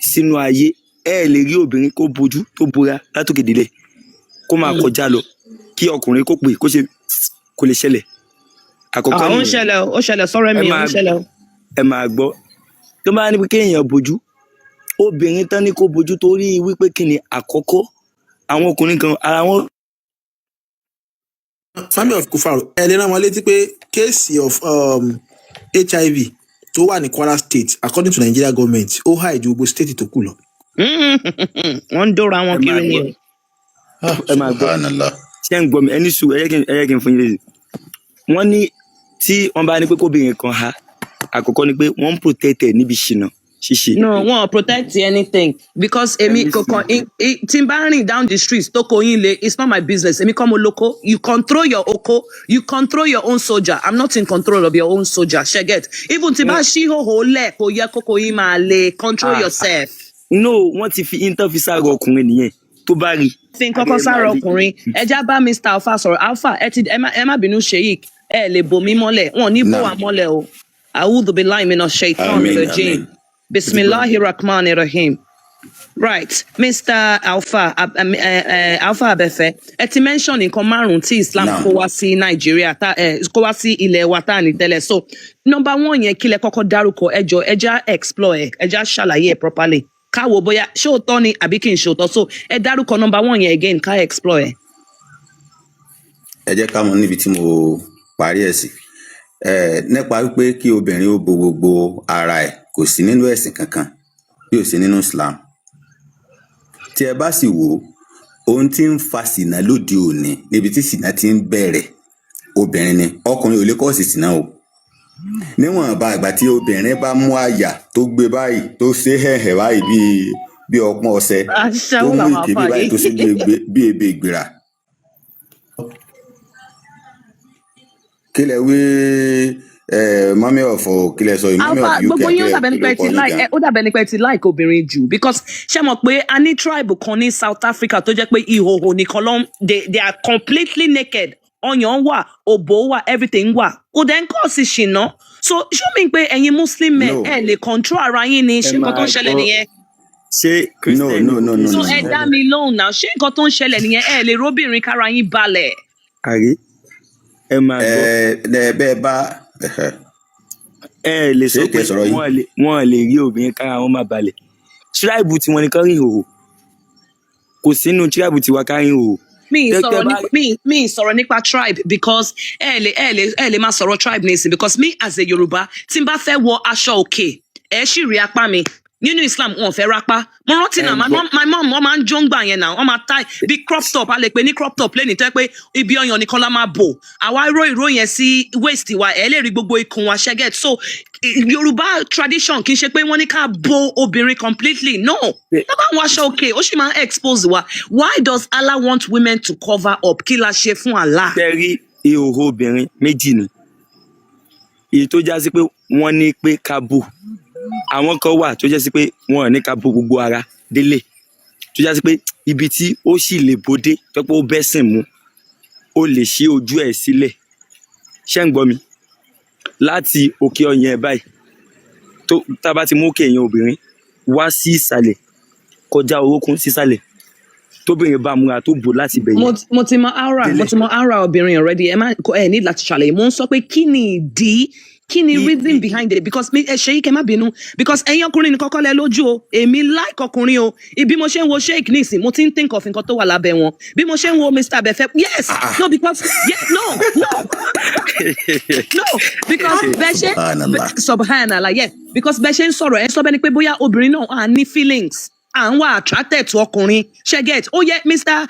sínú ayé. Ẹ lè rí obìnrin kó bojú, tó bora látòkè délẹ̀, kó máa kọjá lọ, kí ọkùnrin kó pè kó ṣe, kò lè ṣẹlẹ̀. Àkọ́kọ́ Ah, ó ń nìyẹn. ṣẹlẹ̀ o, ó ṣẹlẹ̀ sọ́rọ̀ Ẹ mi, ó ń máa ṣẹlẹ̀ o. Ẹ máa gbọ́, tó bá ní pé kéèyàn bójú, obìnrin tán ní kó bójú torí wípé kí ni àkọ́kọ́, àwọn ọkùnrin kan ara wọn Family of Kufar, ẹ lè rán wọn létí pé case of HIV tó wà ní Kwara State, according to Nigeria government, ó high ju gbogbo state tó kù lọ. Wọ́n ń dóra wọn Ẹ máa kiri ni gbọ́. o. Ah, Ẹ máa gbọ́. Subhanallah. Ṣé ń gbọ́ mi? Ẹni sùn, ẹ jẹ́ kí n fún yín lésì. Wọ́n ní tí wọ́n bá ní pé kóbìnrin kan ha, àkọ́kọ́ ni pé wọ́n ń protect ẹ̀ níbi ṣìnà ṣíṣe. No, wọn ò protect anything because èmi Ẹni kankan sùn. Tí n bá rìn down the street tó kó yín le, it's not my business. Èmi kọ́ mo lóko. You control your oko, you control your own soldier. I'm not in control of your own soldier, ṣe get? Even tí bá ṣí hòhò lẹ̀, kò yẹ kókó yín máa le. Control yourself. No, wọ́n ti fi intan fi sára ọkùnrin nìyẹn tó bá rí Fi ara nǹkan kan ẹ̀ máa sára le. Ọkùnrin, ẹ já bá Mr Alfa sọ̀rọ̀. Alfa, ẹ ti ẹ má bínú, Sheik, ẹ lè bò mí mọ́lẹ̀, wọn ò ní bò wá Naam. mọ́lẹ̀ o. A'udhu billahi minash shaitan Amin, rajim. amin. Bisimilahi rahman rahim. Right, Mr Alfa, Alfa Abẹ́fẹ́, ẹ ti mention nǹkan márùn-ún tí Islam Naam. kó wá sí Nàìjíríà tá ẹ kó wá sí ilẹ̀ wa tá à ní tẹ́lẹ̀. So number one yẹn, kí lẹ kọ́kọ́ dárúkọ? Ẹ jọ, ẹ já explore ẹ, ẹ já ṣàlàyé ẹ properly, káwo bóyá ṣé òótọ́ ni àbí kì í ṣe òótọ́. So ẹ dárúkọ number one yẹn again, ká explore ẹ. Ẹ jẹ́ ká mọ̀ níbi tí mo parí ẹ̀ sí. Ẹ nípa wípé kí obìnrin ó bo gbogbo ara ẹ̀, kò sí nínú ẹ̀sìn kankan bí ò sí nínú Islam. Tí ẹ bá sì wò ó, ohun tí ń fa sìnà lóde òní, níbi tí sìnà ti ń bẹ̀rẹ̀, obìnrin ni. Ọkùnrin ò lè kọ́ sí sìnà o. Níwọ̀nba ìgbà tí obìnrin bá mú àyà tó gbé báyìí, tó ṣe hẹ̀hẹ̀ báyìí bíi ọpọ́n ọṣẹ, tó Aṣẹ́wó mú làwọn ìkébé àfà báyìí, tó ṣe yìí. bí ebè ìgbéra. Kí lẹ wí ẹ, mummy of, kí lẹ sọ yìí, mummy Alpha, of UK? gbogbo yín, ó Kílẹ̀ dàbẹ̀ ní kí pé ló ti kọ yín like gan? ó dàbẹ̀ ní pé ti like obìnrin jù, because ṣé mọ̀ pé a ní tribe kan ní South Africa tó jẹ́ pé ìhòhò nìkan ló ń, they are completely naked. Ọyàn wà, òbò wà, everything wà, kò dẹ̀ ń kọ́ sí ṣìnà. So ṣó mi pé ẹ̀yin Muslim men No. ẹ lè control ara yín ni? Ẹ Ṣé nǹkan tó máa ń ṣẹlẹ̀ gbọ́. nìyẹn? Ṣé No. Christian No, no, kò no. So No. ẹ No. dá mi lóhùn náà, ṣé nǹkan tó ń ṣẹlẹ̀ nìyẹn? Ẹ lè róbìnrin kára yín balẹ̀? Àrí, ẹ máa Ẹ gbọ́. ẹ bẹ́ẹ̀ bá ẹhẹ, Ẹ lè ṣé sọ kí pé ẹ sọ̀rọ̀ yín. wọ́n lè rí obìnrin kára wọn má balẹ̀. Tribe tiwọn nìkan rí ìhòòhò, kò sínú tribe tiwa ká rí ìhòòhò. Mi ì tẹ sọ̀rọ̀ bá nípa mi ì sọ̀rọ̀ nípa tribe, because ẹ lè máa sọ̀rọ̀ tribe nísìn, because me as a Yorùbá, tí n bá fẹ́ wọ aṣọ òkè, ẹ sì rí apá mi. Nínú Islam, wọn ò fẹ́ rápá. Mo rántí Ẹ náà ń my gbọ́. mom my mom wọ́n máa ń jó ń gbà yẹn náà, wọ́n máa tie bí crop top, a lè pè ní crop top lẹ́ni tó yẹ pé ibi ọyàn nìkan la máa bò. Àwa ró ìró yẹn sí waist wa, ẹ lè rí gbogbo ikùn wa, ṣe get? So Yorùbá tradition, kì í ṣe pé wọ́n ní ká bo obìnrin completely, no. Tá bá ń wọ aṣọ òkè, ó sì máa ń expose wa. Why does Allah want women to cover up? Kí la ṣe fún Allah? Tẹ́ rí ìhòòhò obìnrin, méjì ni. Èyí tó já sí pé wọ́n ní pé ká bò, àwọn kan wà tó já sí pé wọ́n ò ní ká bò gbogbo ara délé, tó já sí pé ibi tí ó sì lè bódé, tó pé ó bẹ́sìn mu, ó lè ṣí ojú ẹ̀ sílẹ̀. Ṣé ń gbọ́ mi? Láti òkè ọyàn ẹ̀ báyìí, tó tá a bá ti mú òkè èèyàn obìnrin wá sí ìsàlẹ̀, kọjá orókún sísàlẹ̀, tóbìnrin bá múra tó bò láti ibẹ̀ yẹn Mo ti mọ aura, mo délẹ̀. ti mọ aura obìnrin already. Ẹ má ẹ ní láti ṣàlàyé. Mo ń sọ pé kí ni ìdí, kí ni reason behind it, because mi ẹ ṣe yìí, kẹ má bínú, because ẹ̀yin ọkùnrin ní kọ́kọ́ lẹ lójú o. Èmi like ọkùnrin o. Ibi mo ṣe ń wo Sheik nísìn, mo ti ń think of nǹkan tó wà lábẹ́ wọn. Bí mo ṣe ń wo Mr Abẹ́fẹ́, yes, no, because yeah, no, no, no, because bẹ́ẹ̀ ṣe Subhanallah. Subhanallah, yes, because bẹ́ẹ̀ ṣe ń sọ̀rọ̀, ẹ sọ bẹ́ẹ̀ ni pé bóyá obìnrin náà à ní feelings, à ń wà attracted to ọkùnrin, ṣe get? Ó yẹ Mr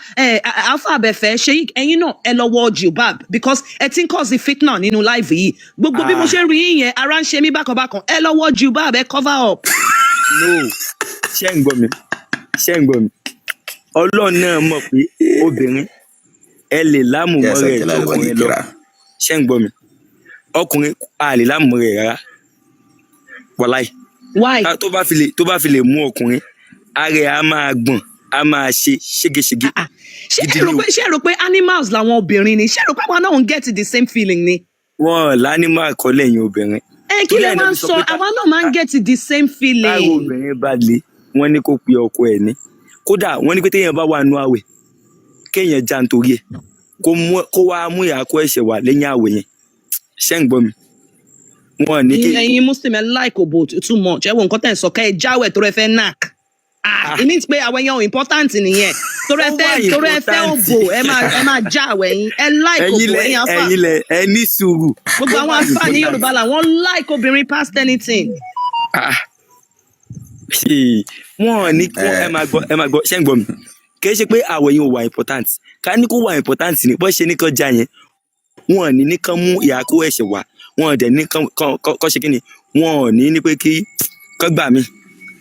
Alpha Abẹ́fẹ́, Sheik, ẹ̀yin náà ẹ lọ wọ jilbab, because ẹ ti ń cause fitna nínú live yìí. Gbogbo bí mo Ah. ṣe ń rí yín yẹn, ara ń ṣe mí bákan bákan. Ẹ lọ wọ jilbab, ẹ cover up. No, ṣé ń gbọ́ mi? Ṣé ń gbọ́ mi? Ọlọ́run náà mọ̀ pé obìnrin ẹ lè lámùmọ́ Yasa rẹ̀ ju jalal wal ọkùnrin lọ. ikram. Ṣé ń gbọ́ mi? Ọkùnrin a lè lámùmọ́ rẹ̀ rárá, wàláì. Why? Tó bá fi lè mú ọkùnrin, ara ẹ̀ á máa gbọ̀n, á máa ṣe ségesège. Ah, ah. Ṣé Gidi ẹ rò ni o. pé, ṣé ẹ rò pé animals làwọn obìnrin ni? Ṣé ẹ rò pé àwọn náà ń get the same feeling ni? Wọn lánímọ̀ àkọọ́lẹ̀ yẹn obìnrin. Ẹ kí Torí lẹ ẹ̀ wá náà ń fi sọ sọ pé àwa náà máa ń get the same tára feeling. obìnrin bá le, wọ́n ní kó pe ọkọ ẹ̀ ní. Kódà wọ́n ní pé téèyàn bá wà nú àwẹ̀, kéèyàn já nítorí ẹ̀, kó wá mú ìyàkó ẹ̀ṣẹ̀ wà lẹ́yìn àwẹ̀ yẹn. Ṣé ń gbọ́ mi? Wọn ò ní kí Ẹ̀yin Muslim, ẹ like òbò too much. Ẹ wo nǹkan tẹ̀ ń sọ, kẹ́ ẹ jáwẹ̀ tó rẹ fẹ́ knack. Ah, ah it means pé àwọn èèyàn ò important nìyẹn. Torí ẹ ó wà fẹ́, torí ẹ fẹ́ important. òbò, ẹ máa já àwẹ̀ yín. Ẹ like Ẹ̀yin òbò, lẹ ẹ̀yin afa. Ẹ̀yin lẹ, ẹ ní sùúrù. Gbogbo Ó àwọn wà afa ní important. Yorùbá làwọn like obìnrin past anything. Ah, wọn ò ní kí wọn ẹ Ẹ máa gbọ́, ẹ máa gbọ́. Ṣé ń gbọ́ mi? Kì í ṣe pé àwẹ̀ yẹn ò wà important. Ká ní kó wà important ni bó ṣe ní kán já yẹn, wọn ò ní ní kán mú ìyá kó ẹ̀ṣẹ̀ wá, wọn ò dẹ̀ ní kán kán ṣe kí ni, wọn ò ní ní pé kí kán gbà mí.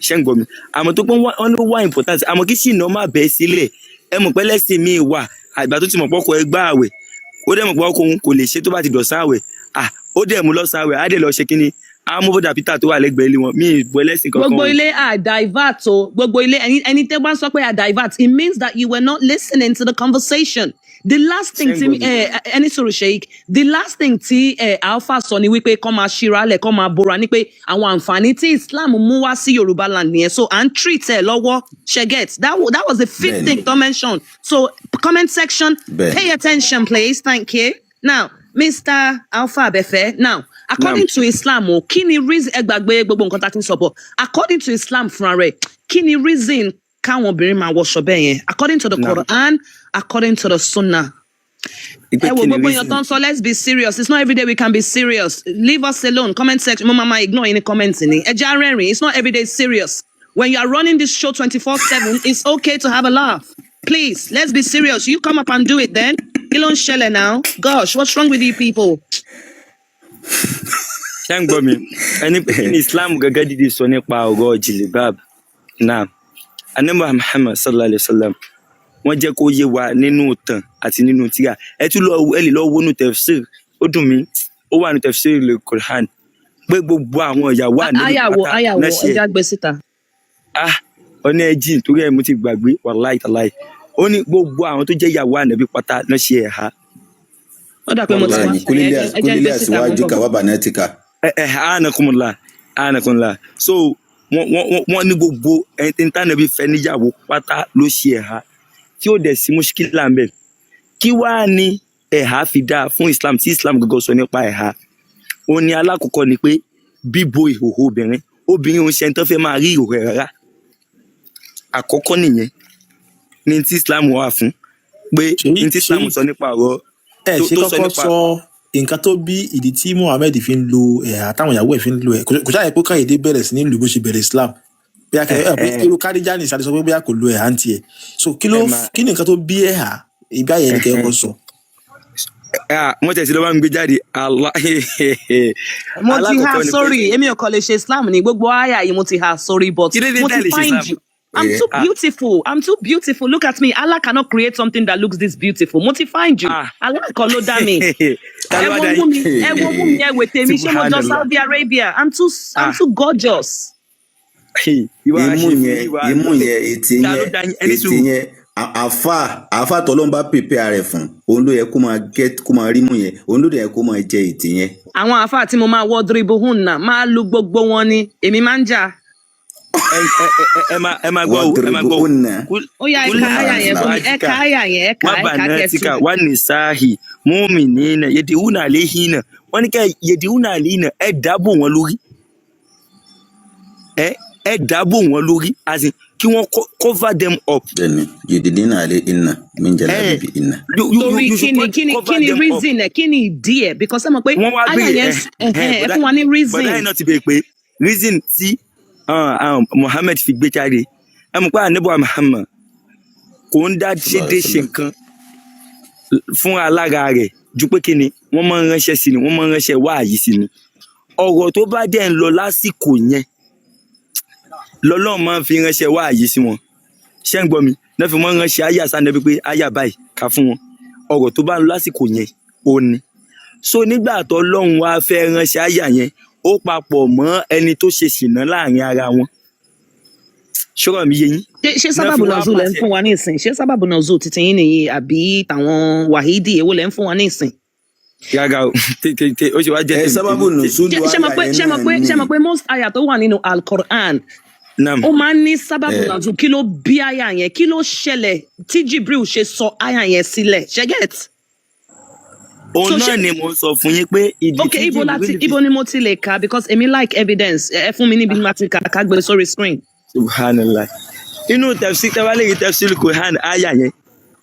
Ṣé ń gbọ́ mi? Àmọ́ tó pé wọ́n ló wà important, àmọ́ kí ṣìnà má bẹ́ẹ̀ sílẹ̀. Ẹ mọ̀ pé lẹ́sìn míì wà, àgbà tó ti mọ̀ pọ́kọ ẹ gbá àwẹ̀, ó dẹ̀ mọ̀ pé ọkọ òun kò lè ṣe tó bá ti dọ̀sán àwẹ̀, ah, ó dẹ̀ mú lọ́sàn àwẹ̀, á dẹ̀ lọ ṣe kí ni, á mú bọ́dà Peter tó wà lẹ́gbẹ̀ẹ́ ilé wọn. Mí ì bọ́ ẹlẹ́sìn kankan Gbogbo o. ilé, a divert o. Gbogbo ilé, ẹni tẹ́ bá ń sọ pé a divert, it means that you were not listening to the conversation. The last Ṣé thing ń tí gbọ́ mi? Ẹni sọ̀rọ̀, Sheik, the last thing tí Alpha sọ ni wípé kọ́ máa ṣíra lẹ̀, kọ́ máa bora, ní pé àwọn àǹfààní tí Islam mú wá sí Yorùbá land nìyẹn. So à ń treat ẹ lọ́wọ́, ṣé get? That was the fifth Bẹ́ẹ̀ni. thing to mention. So comment section, Bẹ́ẹ̀ni. pay attention, please. Thank you. Now, Mr. Alpha Abefe, now, according to Islam o, kí ni reason? Ẹ gbàgbé gbogbo nǹkan tá a ti ń sọ bọ̀. According to Islam fúnra rẹ̀, kí ni reason káwọn obìnrin máa wọṣọ bẹ́ẹ̀ yẹn, according to the Naam. Quran, according to the Sunnah? Pé Ẹ wo kí ni gbogbo èèyàn reason? tó ń sọ, let's be serious. It's not every day we can be serious. Leave us alone. Comment section, mo máa ma ignore yín ní comment ni. Ẹ jẹ́ á rẹ́rìn. It's not every day serious. When you are running this show 24/7, it's okay to have a laugh. Please, let's be serious. You come up and do it then. Kí ló ń ṣẹlẹ̀ now? Gosh, what's wrong with you people? Ṣé ń gbọ́ mi? Ẹni pé kí ni Islam gẹ́gẹ́ dìde sọ nípa ọ̀rọ̀ jilibab? Naam, Anabi Muhammad sallallahu alayhi wa sallam, wọ́n jẹ́ kó yé wa nínú ìtàn àti nínú tírà. Ẹ tún lọ, ẹ lè lọ wọnú tafsir. Ó dùn mí, ó wà ní tafsir lè Quran pé gbogbo àwọn ìyàwó Ànábì Àyàwó pátá àyàwó náà ṣe ẹ já gbé síta. Ah, ọ̀nà ẹ̀jì torí ẹ̀ mo ti gbàgbé, wàláì tàláì. Ó ní gbogbo àwọn tó jẹ́ ìyàwó Ànábì pátá náà ṣe ẹ̀há. Ó dà pé mo ti wá Bẹ́ẹ̀ni. ẹ Kúlílé jẹ́ ẹ jẹ́ ń kúlílé gbé síta, mo ń àtiwájú bọ̀. kàwá bànẹ́tìkà. Ẹ ẹ anakunla, anakunla. So wọ́n ní gbogbo ẹni tánàbí fẹ́ níyàwó pátá ló ṣe ẹ̀há, tí ó dẹ̀ sí mushkila ń bẹ̀. Kí wàá ní ẹ̀há fi dáa fún Islam, tí Islam gọ́gọ́ sọ nípa ẹ̀há? Ó ní alákọ̀ọ́kọ́ ni pé bíbo ìhòòhò obìnrin. Obìnrin òun ṣe ẹni tó fẹ́ máa rí ìhòòhò ẹ̀ rárá. Àkọ́kọ́ nìyẹn ní tí Islam wà fún, pé Ṣèyí, ní tí Islam Ṣèyí, sọ nípa ọ̀rọ̀ ẹ tó ṣe tó sọ kọ́kọ́ nípa sọ nǹkan tó bí ìdí tí Muhammed fi ń lo ẹ̀há, táwọn ìyàwó ẹ̀ fi ń lo ẹ̀. Kò ṣáà yẹ pé káyọ̀dé bẹ̀rẹ̀ sí ní lù bó ṣe bẹ̀rẹ̀ Islam, bóyá kẹ ẹ pé irú Kádíjà ní ìsàlẹ̀ sọ pé bóyá kò lo ẹ̀há ń tiẹ̀. So kí ló Ẹ máa kí ni nǹkan tó bí ẹ̀há ìgbà yẹn ni kẹ́ ẹ kọ́ sọ. Ah, wọ́n tẹ̀sí lọ́wọ́ ń gbé jáde. Allah Mo ti ha alákọ̀ọ́kọ́ ni pé sórí. Èmi ò kàn lè ṣe Islam ní gbogbo àyà yìí, mo ti ha sórí, but Kí ló dé mo tẹ́ ti lè ṣe find Islam? you. I'm too Ah, beautiful. I'm too beautiful. Look at me. Allah cannot create something that looks this beautiful. Mo ti find you. Ah. Allah kọ́ ló dá mi. Ta Ẹ ló wá wo dá mú yín? mi, ẹ wo mú mi, ẹ wò tèmi. Ṣé mo jọ Subhanallah. Saudi Arabia? I'm Ah. too gorgeous. Ìwà Imú ṣe yẹn, ìwà imú yẹn, ètè ta ló yẹn, dá yín? Ẹni ètè sùúrù. yẹn, àáfà tọ́lọ́n bá prepare rẹ̀ fún òun ló yẹ kó máa get, kó máa rí mú yẹn, òun ló dẹ̀ yẹ kó máa jẹ ètè yẹn. Àwọn àáfàá tí mo máa wọ́ dribuhun náà máa lu gbogbo wọn ni èmi máa ń jà. Ẹ máa gbọ́ o, ẹ máa gbọ́ o. Wadribuhunna. Ó yá, ẹ Kul ka àyà yẹn fún mi. Ẹ ka azwajika àyà yẹn, ẹ kà wa ẹ kà kẹ́ ẹ tú. banatika wa nisahi mu'minina yadiuna alayhina. Wọ́n ní kẹ́ yadiuna alayhina, ẹ dáàbò wọn lórí, ẹ dáàbò wọn lórí, as in kí wọ́n cover them up. Bẹ́ẹ̀ni, yudinina alayhinna min Ẹ jalabibihinna. you you you Torí you kí should ni kí ni kí cover ni them up. reason ẹ? Kí ni ìdí ẹ? Because ẹ mọ̀ pé Wọ́n wá àyà béèrè yẹn ẹ ẹhẹn, ẹ bọ̀dá fún wa ní bọ̀dá reason. yìí náà ti béèrè pé reason tí Muhammad fi gbé jáde. Ẹ mọ̀ pé ànábì Muhammad kò ń dá Sallallahu ṣédé alaihi ṣe wasallam. nǹkan fún alára rẹ̀, ju pé kí ni wọ́n máa ń ránṣẹ́ sí ni, wọ́n máa ń ránṣẹ́ wáàyí sí ni. Ọ̀rọ̀ tó bá dẹ̀ ń lọ lásìkò yẹn lọ́lọ́run máa ń fi ránṣẹ́ wáàyí sí wọn. Ṣé ń gbọ́ mi? Náà fi máa ń ránṣẹ́ àyà sáà pé àyà báyìí ká fún wọn. Ọ̀rọ̀ tó bá ń lọ lásìkò yẹn ó ní. So nígbà tó Ọlọ́run wá fẹ́ ránṣẹ́ àyà yẹn, ó papọ̀ mọ́ ẹni tó ṣe ṣìnà láàrin ara wọn. Ṣọ́rọ̀ mi yé yín? Ṣé Náà fi sábàbù wá nọ̀zù lẹ́ ń pàṣẹ. fún wa ní ìsìn? Ṣé sábàbù nọ̀zù títí yín nìyí àbí tàwọn wàhídì, èwo lẹ́ ń fún wa ní ìsìn? Rárá o, tètè ó ṣe wá jẹ́ Ẹ tèmi sábàbù tèmi tè nùsùlù Ṣé mọ̀ àyà pé yẹn ṣé mọ̀ náà pé ni. ṣé mọ̀ pé most àyà tó wà nínú Al-Quran, Nam. ó máa ń ní sábàbù Ẹ nọ̀zù. Kí ló bí àyà yẹn? Kí ló ṣẹlẹ̀ tí Jibril ṣe sọ àyà yẹn sílẹ̀? Ṣé get? Òun So náà ṣé ni mò ń sọ fún yín pé ìdí okay, tí ibo láti Jibril fi ibo ni mo ti lè kà, because èmi like evidence. Ẹ fún mi níbi máa ti kà, ká gbé sórí screen. Subhanallah, inú tafsir, tẹ bá lè rí tafsir Quran àyà yẹn,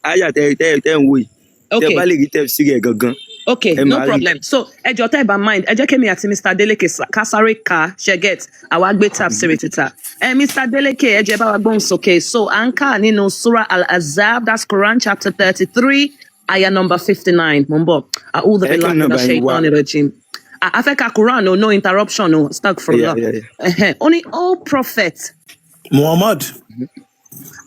àyà tẹ ń wò yìí, tẹ Okay. bá lè rí tafsir rẹ gangan, Okay, ẹ no máa rí. problem. So, ẹ jọ̀ọ́, tẹ́ ẹ bá mind, ẹ jẹ́ kémi àti Mr. Adeleke ká sáré ka ṣe get àwa gbé tafsir títà. Ẹ Mr. Adeleke, ẹ jẹ́ bá wa gbóhùn sókè. So, à ń kà nínú Surah Al-Ahzab, that's Quran chapter 33, ayah number 59. Mo ń bọ̀. A'udhu Ẹ kí billahi náà bá minash yín wá. shaitani rajim. A fẹ́ ka Quran o, no interruption o, Yeah, astaghfirullah. yeah. Ẹhẹ́n. Ó ní, "O prophet, Muhammad,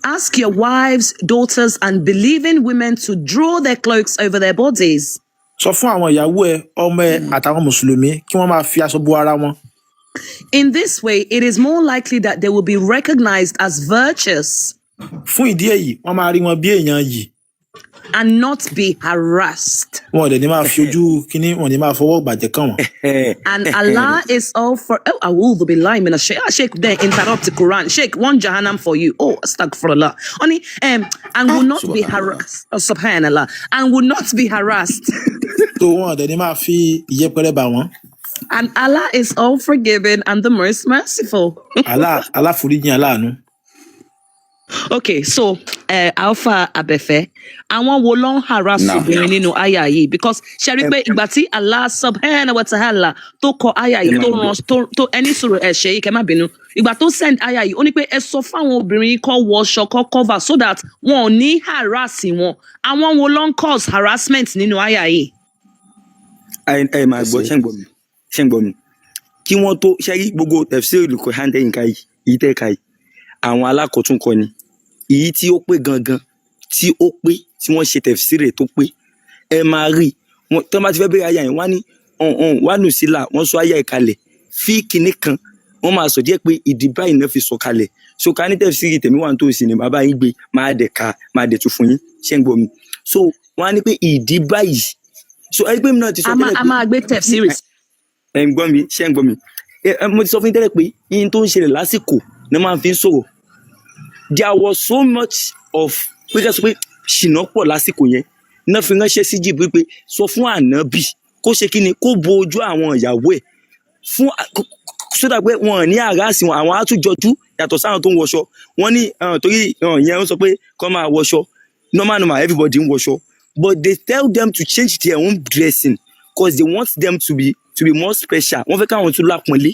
ask your wives, daughters, and believing women to draw their cloaks over their bodies. Sọ fún àwọn ìyàwó ẹ, ọmọ ẹ àtàwọn mùsùlùmí kí wọ́n máa fi aṣọ bo ara wọn. In this way, it is more likely that they will be recognized as virtuous Fún ìdí èyí, wọ́n máa rí wọn bí èèyàn yìí and not be harassed. Wọn ò dẹ̀ ní máa fi ojú kínní, wọn ò ní máa fọwọ́ gbàjẹ́ kàn wọ́n. And Allah is all for." Oh, a'udhu billahi minash shaitani. Sheikh, then interrupt the Quran. Sheikh, one Jahannam for you. Oh, astaghfirullah. Only, and will not be Subhanallah. harassed. Oh, subhanallah. And will not be harassed. Tó wọn ò dẹ̀ ní máa fi ìyẹpẹrẹ bà wọ́n. And Allah is all forgiving and the most merciful. Allah aláforíjìn, aláàánú. Okay, so Alpha Abefe, àwọn wo ló ń harass Now, obìnrin nínú àyà yìí? Because ṣe rí pé ìgbà tí Allah subhanahu wa ta'ala tó kọ àyà Ẹ yìí, máa tó gbọ́. rán tó ẹni sọ̀rọ̀ ẹ̀ ṣe yìí, kẹ́ má bínú. Ìgbà tó send àyà yìí, ó ní pé ẹ sọ fáwọn obìnrin kó wọṣọ, kó cover, so that wọn ò ní harass wọn. Àwọn wo ló ń cause harassment nínú àyà yìí? Ẹ máa Ẹ gbọ́. ṣe. Ṣé ń gbọ́ mi? Ṣé ń gbọ́ mi? Kí wọ́n tó ṣe rí gbogbo tafsir Quran tẹ́yìn ká yìí, èyí tẹ́ ká yìí, àwọn alákọ̀ọ́túnkọ ni. Èyí tí ó pé gangan, tí ó pé, tí wọ́n ṣe tafsir rẹ̀ tó pé, ẹ máa rí wọn tí wọ́n bá ti fẹ́ bẹ̀rẹ̀ àyà yẹn, wọ́n á ní ọ̀hún wà nù sílà, wọ́n sọ àyà ìkalẹ̀ fí kinní kan, wọ́n máa sọ díẹ̀ pé ìdí báyìí náà fi sọ kalẹ̀. So ká ní tafsir tèmi wà nítòsí ni, bàbá yín gbé, máa dẹ̀ ka, máa dẹ̀ tún fún yín. Ṣé ń gbọ́ mi? So wọ́n á ní pé ìdí báyìí. So ẹgbẹ́ mi náà ti sọ A máa tẹ́lẹ̀ a pé máa gbé tafsir. Ẹ ń gbọ́ mi? Ṣé ń gbọ́ mi? Ẹ mo ti sọ fún yín tẹ́lẹ̀ pé yín tó ń ṣẹlẹ̀ lásìkò ni máa fi ń sọ̀rọ̀. There was so much of pé ká sọ pé ṣìnà pọ̀ lásìkò yẹn náà, fi ránṣẹ́ sí Jìbìrì pé sọ fún ànábì kó ṣe kí ni, kó bo ojú àwọn ìyàwó ẹ̀ fún sódà pé wọn ò ní harass wọn. Àwọn àtúnjọjú yàtọ̀ sáwọn tó ń wọṣọ wọn ní torí ìyẹn ń sọ pé kọ́ máa wọṣọ normal normal, everybody ń wọṣọ, but they tell them to change their own dressing cause they want them to be more special. Wọ́n fẹ́ káwọn tún lápọ́nlé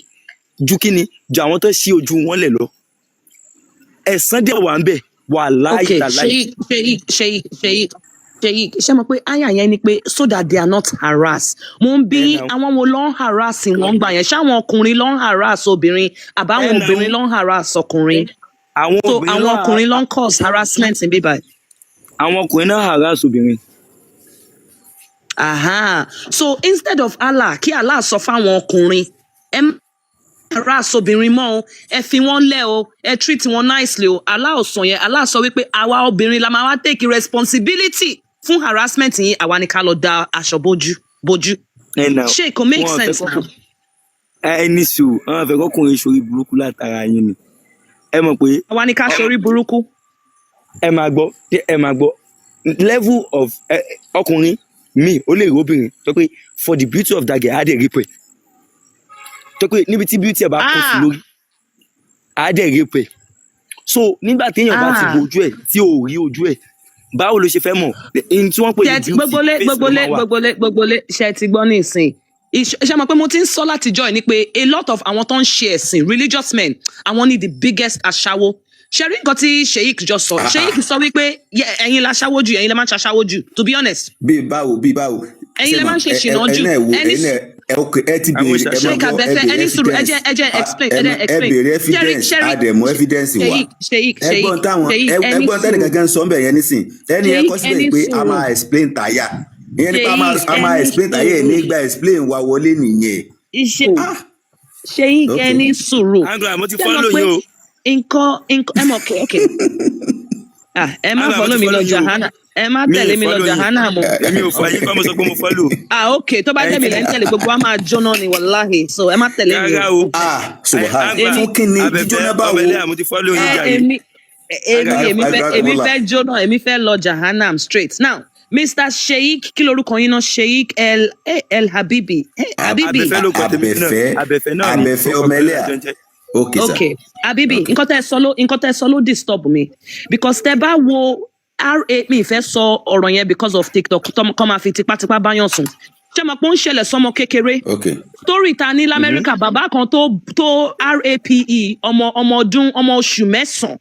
ju kí ni, ju àwọn tó ṣí ojú wọn lẹ̀ lọ. Ẹ̀san dẹ̀ wà ń bẹ̀, wàláhì Okay, tàláhì. Sheikh, Sheikh, Sheikh, Sheikh, Sheikh, ṣé mo pé àyà yẹn ni pé so that they are not harassed. Mo ń bí Ẹ náà àwọn wo ló ń harass wọn gbà yẹn? Ṣé àwọn ọkùnrin ló ń harass obìnrin? Àbáwọn Ẹ náà obìnrin ló ń harass ọkùnrin? Àwọn So obìnrin àwọn ló ọkùnrin ló ń cause harassment níbí báyìí. Àwọn ọkùnrin náà harass obìnrin. Aha. So instead of Allah, kí Allah sọ fáwọn ọkùnrin, ẹ má harass obìnrin mọ́ o, ẹ fi wọ́n lẹ̀ o, ẹ treat wọn nicely o. Allah ò sọ yẹn. Allah sọ wípé àwa obìnrin la máa wá take responsibility fún harassment yín, àwa ni ká lọ da aṣọ bójú bójú. Ẹ nà Ṣé kò make wọn fẹ́ sense now? kọ́kọ́ ẹ ní sùúrù, wọn fẹ́ kọ́kùnrin sórí burúkú látara yín ni, ẹ mọ̀ pé Àwa ni ká ṣorí burúkú. Ẹ máa gbọ́, ẹ máa gbọ́, level of ọkùnrin mi, ó lè rí obìnrin tó pé for the beauty of that girl, á dẹ̀ rape ẹ̀, tó pé níbi tí beauty ẹ̀ bá kún sí Ah! lórí, á dẹ̀ rape ẹ̀. So nígbà téèyàn bá ti Ah! bo ojú ẹ̀, tí ò rí ojú ẹ̀, báwo ló ṣe fẹ́ mọ̀ n tí wọ́n pè ní Ṣé ti beauty? gbogbolé Face ló gbogbolé máa wà. Gbogbolé gbogbolé, ṣe ti gbọ́ nísìn? Ṣe mọ̀ pé mo ti ń sọ látijọ́ ẹ̀ ni pé a lot of àwọn tó ń ṣe ẹ̀sìn, religious men, àwọn ni the biggest aṣáwó. Ṣe rí nǹkan tí Sheik jọ sọ? Ah, ah. Sheik sọ wípé ẹ̀yin la ṣáwó jù, ẹ̀yin lẹ máa ń ṣaṣáwó jù, to be honest. Bí báwo, bí báwo? Ẹ̀yin Ṣe lẹ mọ̀ máa ń ṣe ẹ ẹ ṣìnà ẹ jù. náà wo Ẹni ẹ̀yin náà ẹ, ok, ẹ ti Àwọn béèrè, ẹ máa ìṣàṣàwó. Sheik gbọ́, ẹ Abẹ́fẹ́, béèrè ẹni sùúrù, ẹ evidence. jẹ́ ẹ jẹ́ explain, Ẹ ẹ jẹ́ ẹ explain. béèrè Ṣẹ́rí evidence, ṣẹ́rí a dẹ̀ mú evidence wá. Sheik, Sheik, Ẹ Sheik, gbọ́n táwọn Sheik, ẹ ẹni gbọ́n tẹ́nì sùúrù. kankan sọ ń bẹ̀ yẹn nísìn, ẹni yẹn Sheik, kọ́ síbẹ̀ ẹni pé a sùúrù. máa explain táyà ìyẹn ni pé a máa Sheik, a máa ẹni explain táyà ẹ̀ sùúrù. nígbà explain wa wọlé nìyẹn. Iṣẹ́ Ah, Sheik, ok. ẹni sùúrù. Angela, mo ti Ṣé mọ̀ follow pé yín o. nǹkan ẹ mọ̀, okay, ah, ẹ má Angela, mo follow ti mi lọ follow yín o. jahana, ẹ má Mi tẹ̀lé ì mi lọ follow yín. jahana mọ́. Èmi ò fọ yín kọ́, mo sọ pé mo follow. Ah, okay, tó bá Ẹ̀yin jẹ́ mi tí lẹ́ ń tẹ̀lé, gbogbo wa máa jóná ni, wàláhì. So ẹ má tẹ̀lé mi Rárá o. o. Ah, subhan. Angela, Èmi Fún kíni? Abẹ́fẹ́, Jíjóná báwo? ọmọ ẹlẹ́yà, mo ti follow yín ẹ jàre. èmi èmi Angela, èmi fẹ́ èmi Agbára fẹ́ jóná, èmi fẹ́ lọ jahanam straight now. Mr Sheik, kí lorúkọ yín náà? Sheik El El Habibi, Habibi. Abẹ́fẹ́ ló kọ tèmi náà. Abẹ́fẹ́. Abẹ́fẹ́ náà ni. Abẹ́fẹ́ Orúkọ ọmọ kan náà ẹlẹ́à. jọ ń jẹ́. Ok sir. Okay, Habibi. Ok. Nǹkan tẹ́ sọ ló disturb mi, because tẹ́ bá wo ra, mi fẹ́ sọ ọ̀rọ̀ yẹn because of TikTok, kọ́ máa fi tipátipá báyọ̀ sùn. Ṣé mo pé ó ń ṣẹlẹ̀ sọmọ kékeré? Ok. Story ta ní lamẹ́ríkà, bàbá kan tó rape ọmọ ọdún, ọmọ oṣù 9.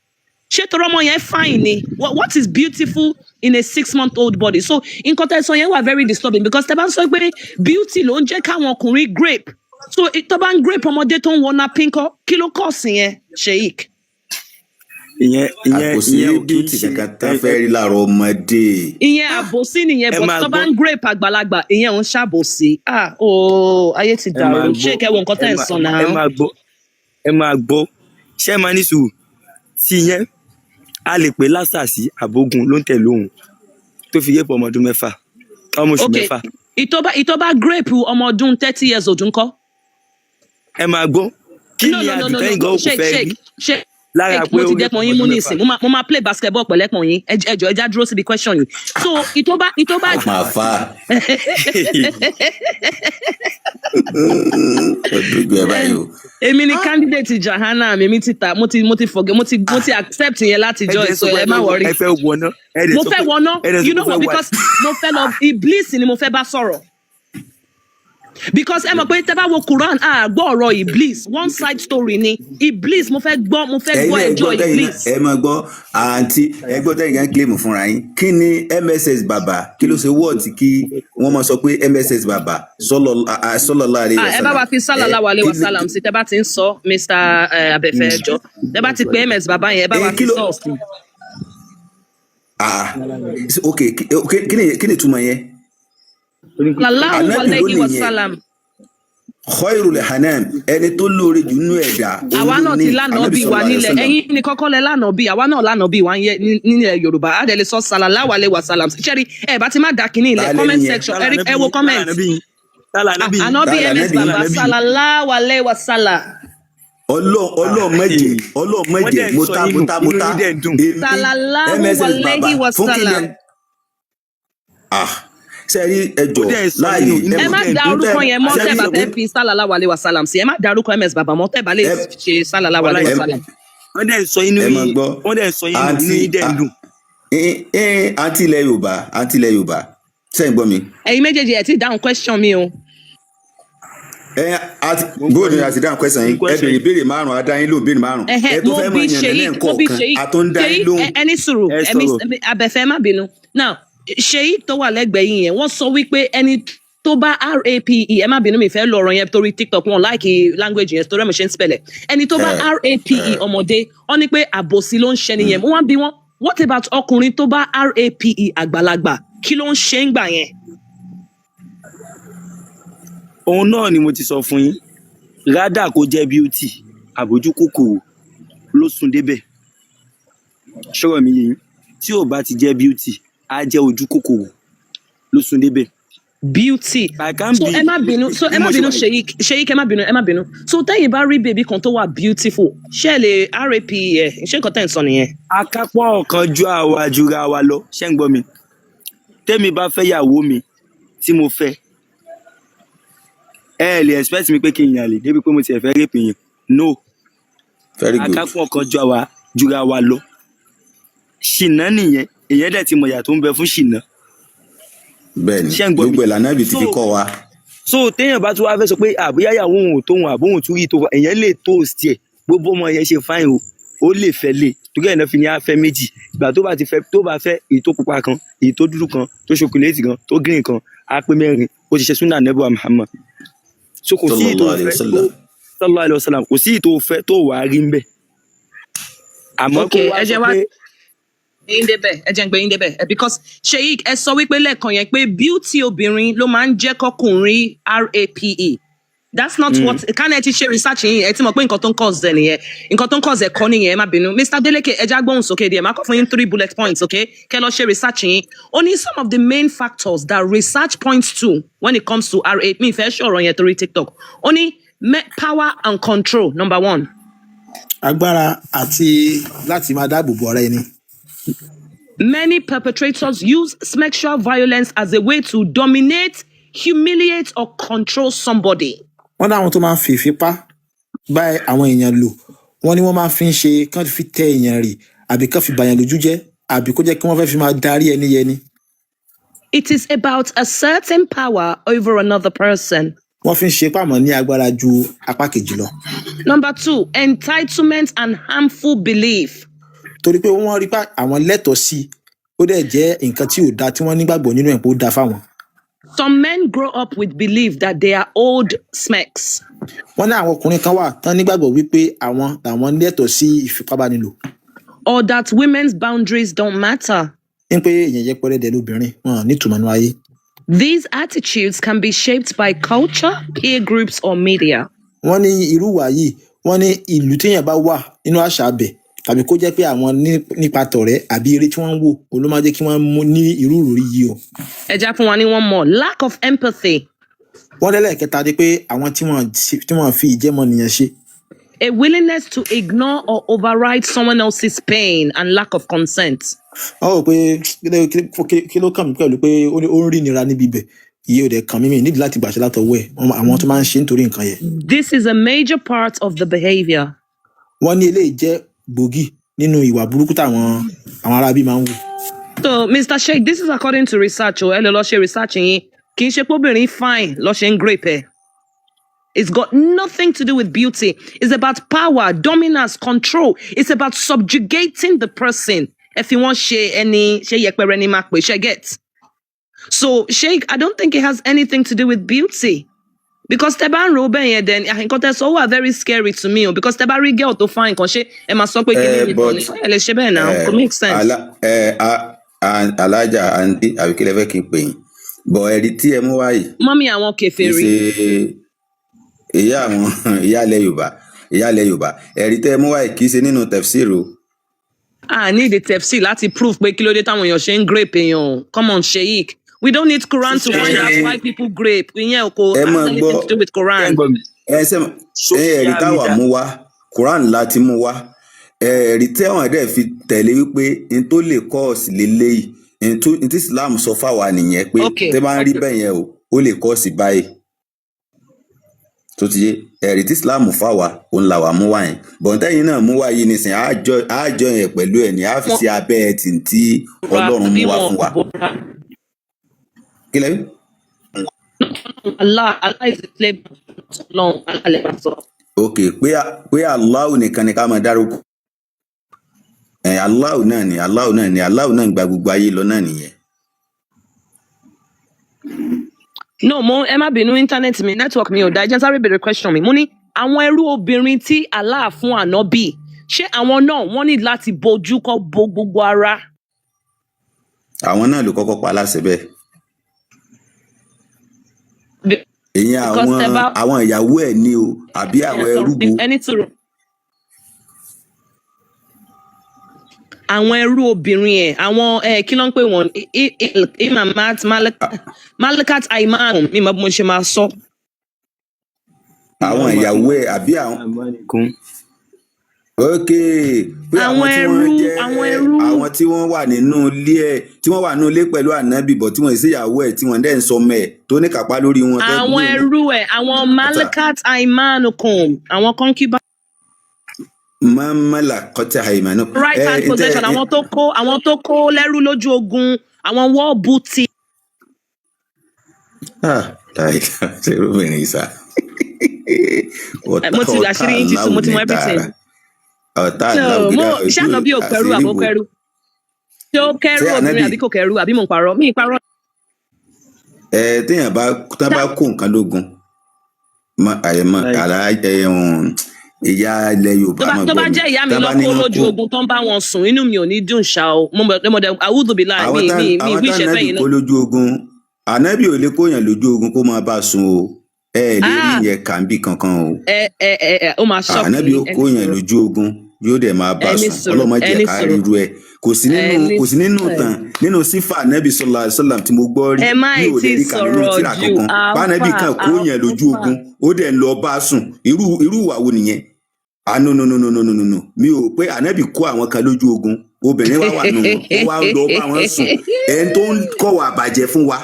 Ṣé torí ọmọ yẹn fine ni? What is beautiful in a 6 month old body? So nǹkan tẹ́ sọ yẹn wà very disturbing, because tẹ́ bá ń sọ pé beauty ló ń jẹ́ káwọn ọkùnrin grape, so tó bá ń grape ọmọdé tó ń wọ napkin kọ́, kí ló kọ̀ sí yẹn, Sheik? Ìyẹn Kò sí ìyẹn ò kí ń beauty ṣe kankan tá fẹ́ rí láàárọ̀ ọmọdé. Ìyẹn àbòsí nìyẹn. Ẹ But máa tó bá gbọ́. ń grape àgbàlagbà, ìyẹn ò ń ṣàbòsí. Ah, ooo, ayé ti Ẹ máa dàrú. gbọ́. Sheik, ẹ wo nǹkan Ẹ tẹ́ ń máa sọ ẹ náà. máa gbọ́, ẹ máa gbọ́. Ṣé ẹ máa ní sùúrù tí ìyẹn a lè pè lásàsí àbógun ló ń tẹ̀lé òun tó fi rape ọmọ ọdún 6, ọmọ oṣù Ok. 6. Ìtọ́ bá grape ọmọ ọdún 30 years old ńkọ́? Ẹ máa gbọ́, kí No, ni no, no, no, no. àdùtẹ́yìn gan kò Sheik, fẹ́ Sheik, rí Sheik, lára pé mo ó ti rape dẹ́pọ̀ ọmọ yín mú ọdún nísìn. 6? Mo máa play basketball pẹ̀lẹ́pọ̀ yín. Ẹ jọ̀ọ́, ẹ já dúró síbi question yìí. So ìtọ́ bá Máa fà á ọdún ẹ báyìí o. Èmi ni candidate jahannam. Èmi ti ta, mo ti forget, mo ti accept yẹn láti Ẹ jọ. jẹ́ So sọ pé ẹ má worry. ẹ fẹ́ wọná, ẹ dẹ̀ Mo sọ fẹ́ pé wọná. ẹ dẹ̀ sọ You pé know fẹ́ what? wà. Because mo fẹ́ lọ, Iblis ni mo fẹ́ bá sọ̀rọ̀, because ẹ mọ̀ pé tẹ́ bá wo Quran, a gbọ́ ọ̀rọ̀ Iblis, one side story ni Iblis. Mo fẹ́ gbọ́, mo fẹ́ Ẹ̀yin gbọ́ náà ẹ ẹjọ́ gbọ́ tẹ́yin náà Iblis. Ẹ máa gbọ́, àǹtí, ẹ gbọ́ tẹ́yin kan claim fúnra yín. Kí ni MSS bàbá, kí ló ṣe wọ́ọ̀tì kí wọ́n máa sọ pé MSS bàbá sallallahu alaihi Ah, ẹ bá wasallam? wa fi Ẹ sallallahu alaihi kí ni wasallam sí tẹ́ bá ti ń sọ, Mr Abẹ́fẹ́. Ẹjọ́, tẹ́ bá ti pé MS bàbá yẹn, ẹ bá Ẹ wa kí fi ló sọ sí. Ah, ok, kí ni ìtumọ̀ yẹn? Sallallahu Ànábì ló alaihi nìyẹn. wasallam. Khairul anam, ẹni tó lóore jù nínú ẹ̀dá, òun Àwa ló náà ní ti lánàá Ànábì bí wa sallallahu alaihi nílẹ̀. wasallam. Ẹ̀yin ní kọ́kọ́ lẹ lánàá bí àwa náà lánàá bí wa ń yẹ nílẹ̀ Yorùbá. Á dẹ̀ lè sọ sallallahu alaihi wasallam. Ṣẹ́rí ẹ bá ti má da kínní ilẹ̀ Ta lẹ́ni comment yẹn? section. Tálà Ẹ rí, nábì ẹ wo yín, tálà comment. nábì yín, tálà Ah, nábì yín? Ànábì Ta MS lànábì yín? bàbá Tálà nábì yín? sallallahu alaihi wasallam. Ọlọ́ọ̀ mẹ́jẹ̀, ọlọ́ọ̀ Wọ́n mẹ́jẹ̀. dẹ̀ ń Mo sọ ta yín mo nù, ta mo inú ta yín dẹ̀ ń dùn. Èmi Sallallahu MSS bàbá alaihi fún kí ni? wasallam. Ah, sẹ́rí, ẹjọ́ Ó dẹ̀ ń sọ yín láàyè nù, inú ẹ Ẹ yín má dẹ̀ ń da dùn. orúkọ yẹn mọ́. Tẹ́ sẹ́rí bá fẹ́ fi sallallahu alaihi wasallam sí, ẹ má da orúkọ MS bàbá mọ́ tẹ́ bá lè ẹ ṣe sallallahu alaihi Wàláhì, ẹ wasallam. wọ́n dẹ̀ ń sọ inú Ẹ máa yín, gbọ́, wọ́n dẹ̀ ń sọ yín nù, inú àǹtí yín dẹ̀ ń dùn. Àǹtí ilẹ̀ Yorùbá, àǹtí ilẹ̀ Yorùbá, sẹ́yìn gbọ́ mi? Ẹ̀yin méjèèjì, ẹ ti dáhùn question mi o. Ẹ àti Mo ń gbọ́ bóòdù yín. àti dáhùn question Kí yín. Ẹ question béèrè yín? ìbéèrè márùn, adá yín lóhùn béèrè márùn. Ẹhẹ, Ẹ tó mo fẹ́ mọ bí yànnà Sheik, mo bí lẹ́ẹ̀kọ̀ọ̀kan, Sheik. a tó ń dá yín Sheik, lóhùn. Ẹ ní sùúrù. Ẹ Ẹmí sọ̀rọ̀. Abẹ́fẹ́, má bínú. Now, Sheik tó wà lẹ́gbẹ̀ẹ́ yín yẹn, wọ́n sọ wípé ẹni tó bá rape, ẹ má bínú, mi fẹ́ lo ọ̀rọ̀ yẹn torí TikTok, wọn like language yẹn, torí ẹ̀ mo ṣe ń spell ẹ̀. Ẹni tó bá Ẹ rape ọmọdé, wọ́n ní pé àbòsí ló ń ṣe nìyẹn. Mo wá ń bi wọ́n, what about ọkùnrin tó bá rape àgbàlagbà? Kí ló ń ṣe ń gbà yẹn? Òun náà ni mo ti sọ fún yín, rádà kó jẹ́ beauty, àbójú kòkòrò ló sún débẹ̀. Ṣọ́rọ̀ mi yé yín? Tí ò bá ti jẹ́ beauty, á jẹ́ ojú kòkòrò ló sún débẹ̀. Beauty. I can't So be ẹ má bínú, so bí ẹ má mo ṣe bínú. wà yìí. Sheik, Sheik, ẹ má bínú, ẹ má bínú. So tẹ́yìn bá rí baby kan tó wà beautiful, ṣé ẹ lè rape ẹ? Ṣé nǹkan tẹ́ ń sọ nìyẹn? Akápọ̀ ọ̀kan ju àwa jura wa lọ. Ṣé ń gbọ́ mi? Tẹ́mi bá fẹ́ yàwó mi tí mo fẹ́, ẹ lè expect mi pé kí n yàn lè débi pé mo tiẹ̀ fẹ́ rape yẹn, no. Very good. Akápọ̀ ọ̀kan ju àwa jura wa lọ. Ṣìnà nìyẹn, èyàn dẹ̀ ti mọ̀ ìyà tó ń bẹ fún ṣìnà. Bẹ́ẹ̀ ni. Ṣé ń gbọ́ mi? Gbogbo ẹ̀ lànà ibi ti So fi kọ́ wa. So téèyàn bá tún wá fẹ́ sọ pé àbúyá ìyàwó òun ò tóun, àbóhùn tún rí tó, èèyàn lè toast ẹ̀. Gbogbo ọmọ yẹn ṣe fine o, ó lè fẹ́ lè torí ẹ̀ náà fi ní á fẹ́ méjì. Ìgbà tó bá ti fẹ́, tó bá fẹ́ èyí tó pupa kan, èyí tó dúdú kan, tó ṣokoléètì kan, tó green kan, á pé mẹ́rin. Ó ti ṣe súnà nẹ́bùà Muhammad. So kò sí èyí tó Sallallahu alayhi wa fẹ́ tó sallam. Sallallahu alayhi wa sallam. Kò sí èyí tó fẹ́ tó wàá rí ń bẹ̀, àmọ́ Ok, kó wá ẹ sọ jẹ́ wá pé yín débẹ̀, ẹ jẹ́ ń gbé yín débẹ̀. Because Sheik, ẹ sọ wípé lẹ́ẹ̀kan yẹn pé beauty obìnrin ló máa ń jẹ́ kọkùnrin rape. That's not what kánà. Ẹ ti ṣe research yín, ẹ ti mọ̀ pé nǹkan tó ń cause ẹ nìyẹn. Nǹkan tó ń cause ẹ kọ́ nìyẹn. Ẹ má bínú, Mr Deleke, ẹ já gbóhùn sókè díẹ̀. Má kọ́ fún yín three bullet points, okay? Kẹ́ lọ ṣe research yín. Ó ní some of the main factors that research points to when it comes to rape. Mi fẹ́ ṣọ̀rọ̀ yẹn torí TikTok. Ó ní power and control, number one. Agbára àti láti máa dáàbò bo ara ẹni. Many perpetrators use sexual violence as a way to dominate, humiliate, or control somebody. Wọ́n láwọn tó máa ń fi ìfipá bá àwọn èèyàn lò, wọ́n ní wọ́n máa fi ń ṣe kán fi tẹ èèyàn rì, àbí kán fi bàyàn lójú jẹ́, àbí kó jẹ́ kí wọ́n fẹ́ fi máa darí ẹni yẹni. It is about asserting power over another person. Wọ́n fi ń ṣe pàmò ní agbára ju apá kejì lọ. Number two, entitlement and harmful belief. Torí pé wọ́n rí pé àwọn lẹ́tọ̀ọ́ sí i, ó dẹ̀ jẹ́ nǹkan tí ò dáa tí wọ́n nígbàgbọ́ nínú ẹ̀ pé ó dáa fáwọn. Some men grow up with belief that they are owed sex. Wọ́n ní àwọn ọkùnrin kan wà tán nígbàgbọ́ wípé àwọn làwọn lẹ́tọ̀ọ́ sí ìfipábánilò, or that women's boundaries don't matter. Ní pé èèyàn yẹpẹrẹ dẹ̀ lóbìnrin, wọn ò nítumọ̀ nínú ayé. These attitudes can be shaped by culture, peer groups, or media. Wọ́n ní irú ìwà yìí, wọ́n ní ìlú téèyàn bá wà nínú àṣà abẹ, tàbí kó jẹ́ pé àwọn nípa tọ̀rẹ́ àbí eré tí wọ́n ń wò, òun ló máa jẹ́ kí wọ́n mú ní irú ìròrí yìí o. Ẹ já fún wa ní one more. Lack of empathy. Wọ́n lẹ́lẹ́kẹta ni pé àwọn tí wọ́n fi ìjẹ́mọnìyàn ṣe. A willingness to ignore or override someone else's pain and lack of consent. Wọ́n rò pé kí ló kàn mí pẹ̀lú pé ó ń rí ìnira níbi ibẹ̀, iye ò dẹ̀ kàn mí, mi nídìí láti gbàṣẹ látọwọ́ ẹ̀. Àwọn tó máa ń ṣe nítorí nǹkan yẹn. This is a major part of the behavior. Wọ́n ní eléyìí jẹ́ gbòógì nínú ìwà burúkú táwọn àwọn aráabí máa ń wù. So, Mr. Sheikh, this is according to research. O, ẹ lọ lọ ṣe research yín. Kì í ṣe pé obìnrin fine lọ ṣe ń grape ẹ̀. It's got nothing to do with beauty. It's about power, dominance, control. It's about subjugating the person. Ẹ fi wọ́n ṣe ẹni ṣe yẹpẹrẹ ni máa pè ṣe get. So, Sheikh, I don't think it has anything to do with beauty. Because tẹ bá ń ro bẹ́ẹ̀ yẹn, then nǹkan tẹ sọ wà very scary to me o, because tẹ bá rí girl tó fine kan, ṣé ẹ máa sọ pé kí ni But ẹ lè ṣe bẹ́ẹ̀ náà? Kò make sense. Ala ẹ a alájà àǹtí, àbí kí lẹ fẹ́ kí n pè yín bọ̀, ẹ̀rí tí ẹ mú wá yìí Mummy àwọn kì í kèfèrí. ṣe ìyá àwọn ìyá ilẹ̀ Yorùbá, ìyá ilẹ̀ Yorùbá. Ẹ̀rí tẹ́ ẹ mú wá yìí kì í ṣe nínú tafsir o. A need the tafsir láti prove pé kí ló dé táwọn èèyàn ṣe ń grape èèyàn o. Come on, Sheikh. We don't need Quran to find out why people grape. Ìyẹn kò Ẹ has máa anything gbọ́. to do with Ṣé ń Quran. gbọ́ mi? Ẹ ṣe ẹ ẹ̀rí Social táwa media. mú wá, Quran láti mú wá. Ẹ̀rí tẹ́wọ̀n dẹ̀ fi tẹ̀lé wípé n tó lè cause leléyìí, n tí Islam sọ fáwa nìyẹn pé tẹ́ bá ń rí bẹ́ẹ̀ yẹn o, ó lè cause báyìí. Tó ti yé, ẹ̀rí tí Islam fáwa òun làwa mú wá yẹn. Bọ̀ǹtẹ́yìn náà mú wá yìí nísìnyí, àjọ yẹn pẹ̀lú ẹ̀ ní àá fi Wọn sí abẹ́ ẹ̀ tì tí bora Ọlọ́run bí mú wá wọn fún wa. bora. Kí lẹ wí? Allah, Allah is the slave of Ọlọ́run, Allah lè máa sọ. Ok, pé Allah nìkan ni ká máa dárúkọ ẹ. Allah náà ni, Allah náà ni, Allah náà ń gba gbogbo ayé lọ náà nìyẹn. No, mo ẹ má bínú, internet mi, network mi ò dá. Ẹ jẹ́ n sáré béèrè question mi. Mo ní àwọn ẹrú obìnrin tí Allah fún ànábì, ṣé àwọn náà wọ́n ní láti bojú kọ́ bo gbogbo ara? Àwọn náà ló kọ́kọ́ pa láṣẹ bẹ́ẹ̀. Ìyẹn Because àwọn tẹ bá àwọn ìyàwó ẹ̀ ní o, àbí àwọn ẹrú wo? Ẹni sọ̀rọ̀, àwọn ẹrú obìnrin ẹ̀, àwọn ẹ kí ló ń pè wọ́n, imamat malakat aiman, mi mọ bí mo ṣe máa sọ. Àwọn ìyàwó ẹ̀ àbí àwọn Assalamualaikum. Ok, pé àwọn àwọn tí wọ́n ẹrú jẹ́ àwọn ẹrú àwọn tí wọ́n wà nínú ilé ẹ̀, tí wọ́n wà nínú ilé pẹ̀lú ànábì bọ̀, tí wọ́n sì ìyàwó ẹ̀, tí wọ́n dẹ̀ ń sọmọ ẹ̀, tó ní kápá lórí wọn tẹ́ àwọn bí òun ẹrú ẹ̀, àwọn ọ̀tá malakat aimanukum, àwọn concubine, mọ́mọ́là kọ́tà àìmánú right ẹ hand ẹ tẹ possession, àwọn tó kó lẹ́rú lójú ogun, àwọn war booty. Ah, láì ṣe obìnrin sá. Mo ti ọ̀tá àṣírí yín ti tú, aláwù mo ti ní mọ everything. Tààrà ọ̀tá So aláwù mo gíga ṣé ojú ànábì ò kẹrù àṣírí àbó wo kẹrù? Ṣé ó ṣé kẹrù obìnrin ànábì àbí kò kẹrù, àbí mò ń parọ́? Mi ì parọ́. Ẹ téèyàn bá tán bá kó nǹkan lógun mọ àyẹmọ Like, àlá ẹhùn ìyá ilẹ̀ Tó Yorùbá bá máa tó gbọ́ bá mi jẹ́ ìyá mi tán lọ bá ní kó wọ́n lójú kó ogun tó ń bá wọn sùn, inú mi ò ní dùn ṣá o. Mo dẹ̀ àwùjọ-bìlà àwọn mi tán mi mi àwọn wíṣẹ tán ànábì fẹ́yìn kó náà. lójú ogun, ànábì ò lè kóyàn lójú ogun kó máa bá a sùn o. Ẹ ẹ lè rí Ah, yẹn kàǹbì kankan o. Ẹ ó máa shock Ànábì yín. ó Ẹni kóyàn sọ̀rọ̀ lójú ogun, yóò dẹ̀ máa bá a ẹni sùn. sọ̀rọ̀ Ọlọ́mọ jẹ́ ẹni ká sọ̀rọ̀ ríru ẹ̀. Kò sí nínú ẹni kò sí nínú ẹ tàn nínú sífà ànábì sọlá sọlá tí mo gbọ́ rí. Ẹ má Mi ì ò tí lè ì rí kà nínú sọ̀rọ̀ tírà jù kankan bánábì alfa kan kóyàn lójú alfa ogun, ó dẹ̀ ń lọ bá a sùn. Irú ìwà wo nìyẹn? Ah, no, no, no, no, no, no, no, no, mi ò pé ànábì kó àwọn kan lójú ogun, obìnrin wá wà nù wọn, ó wá ń lọ bá wọn sùn. Ẹni tó ń kọ̀ wá bàjẹ́ fún wa,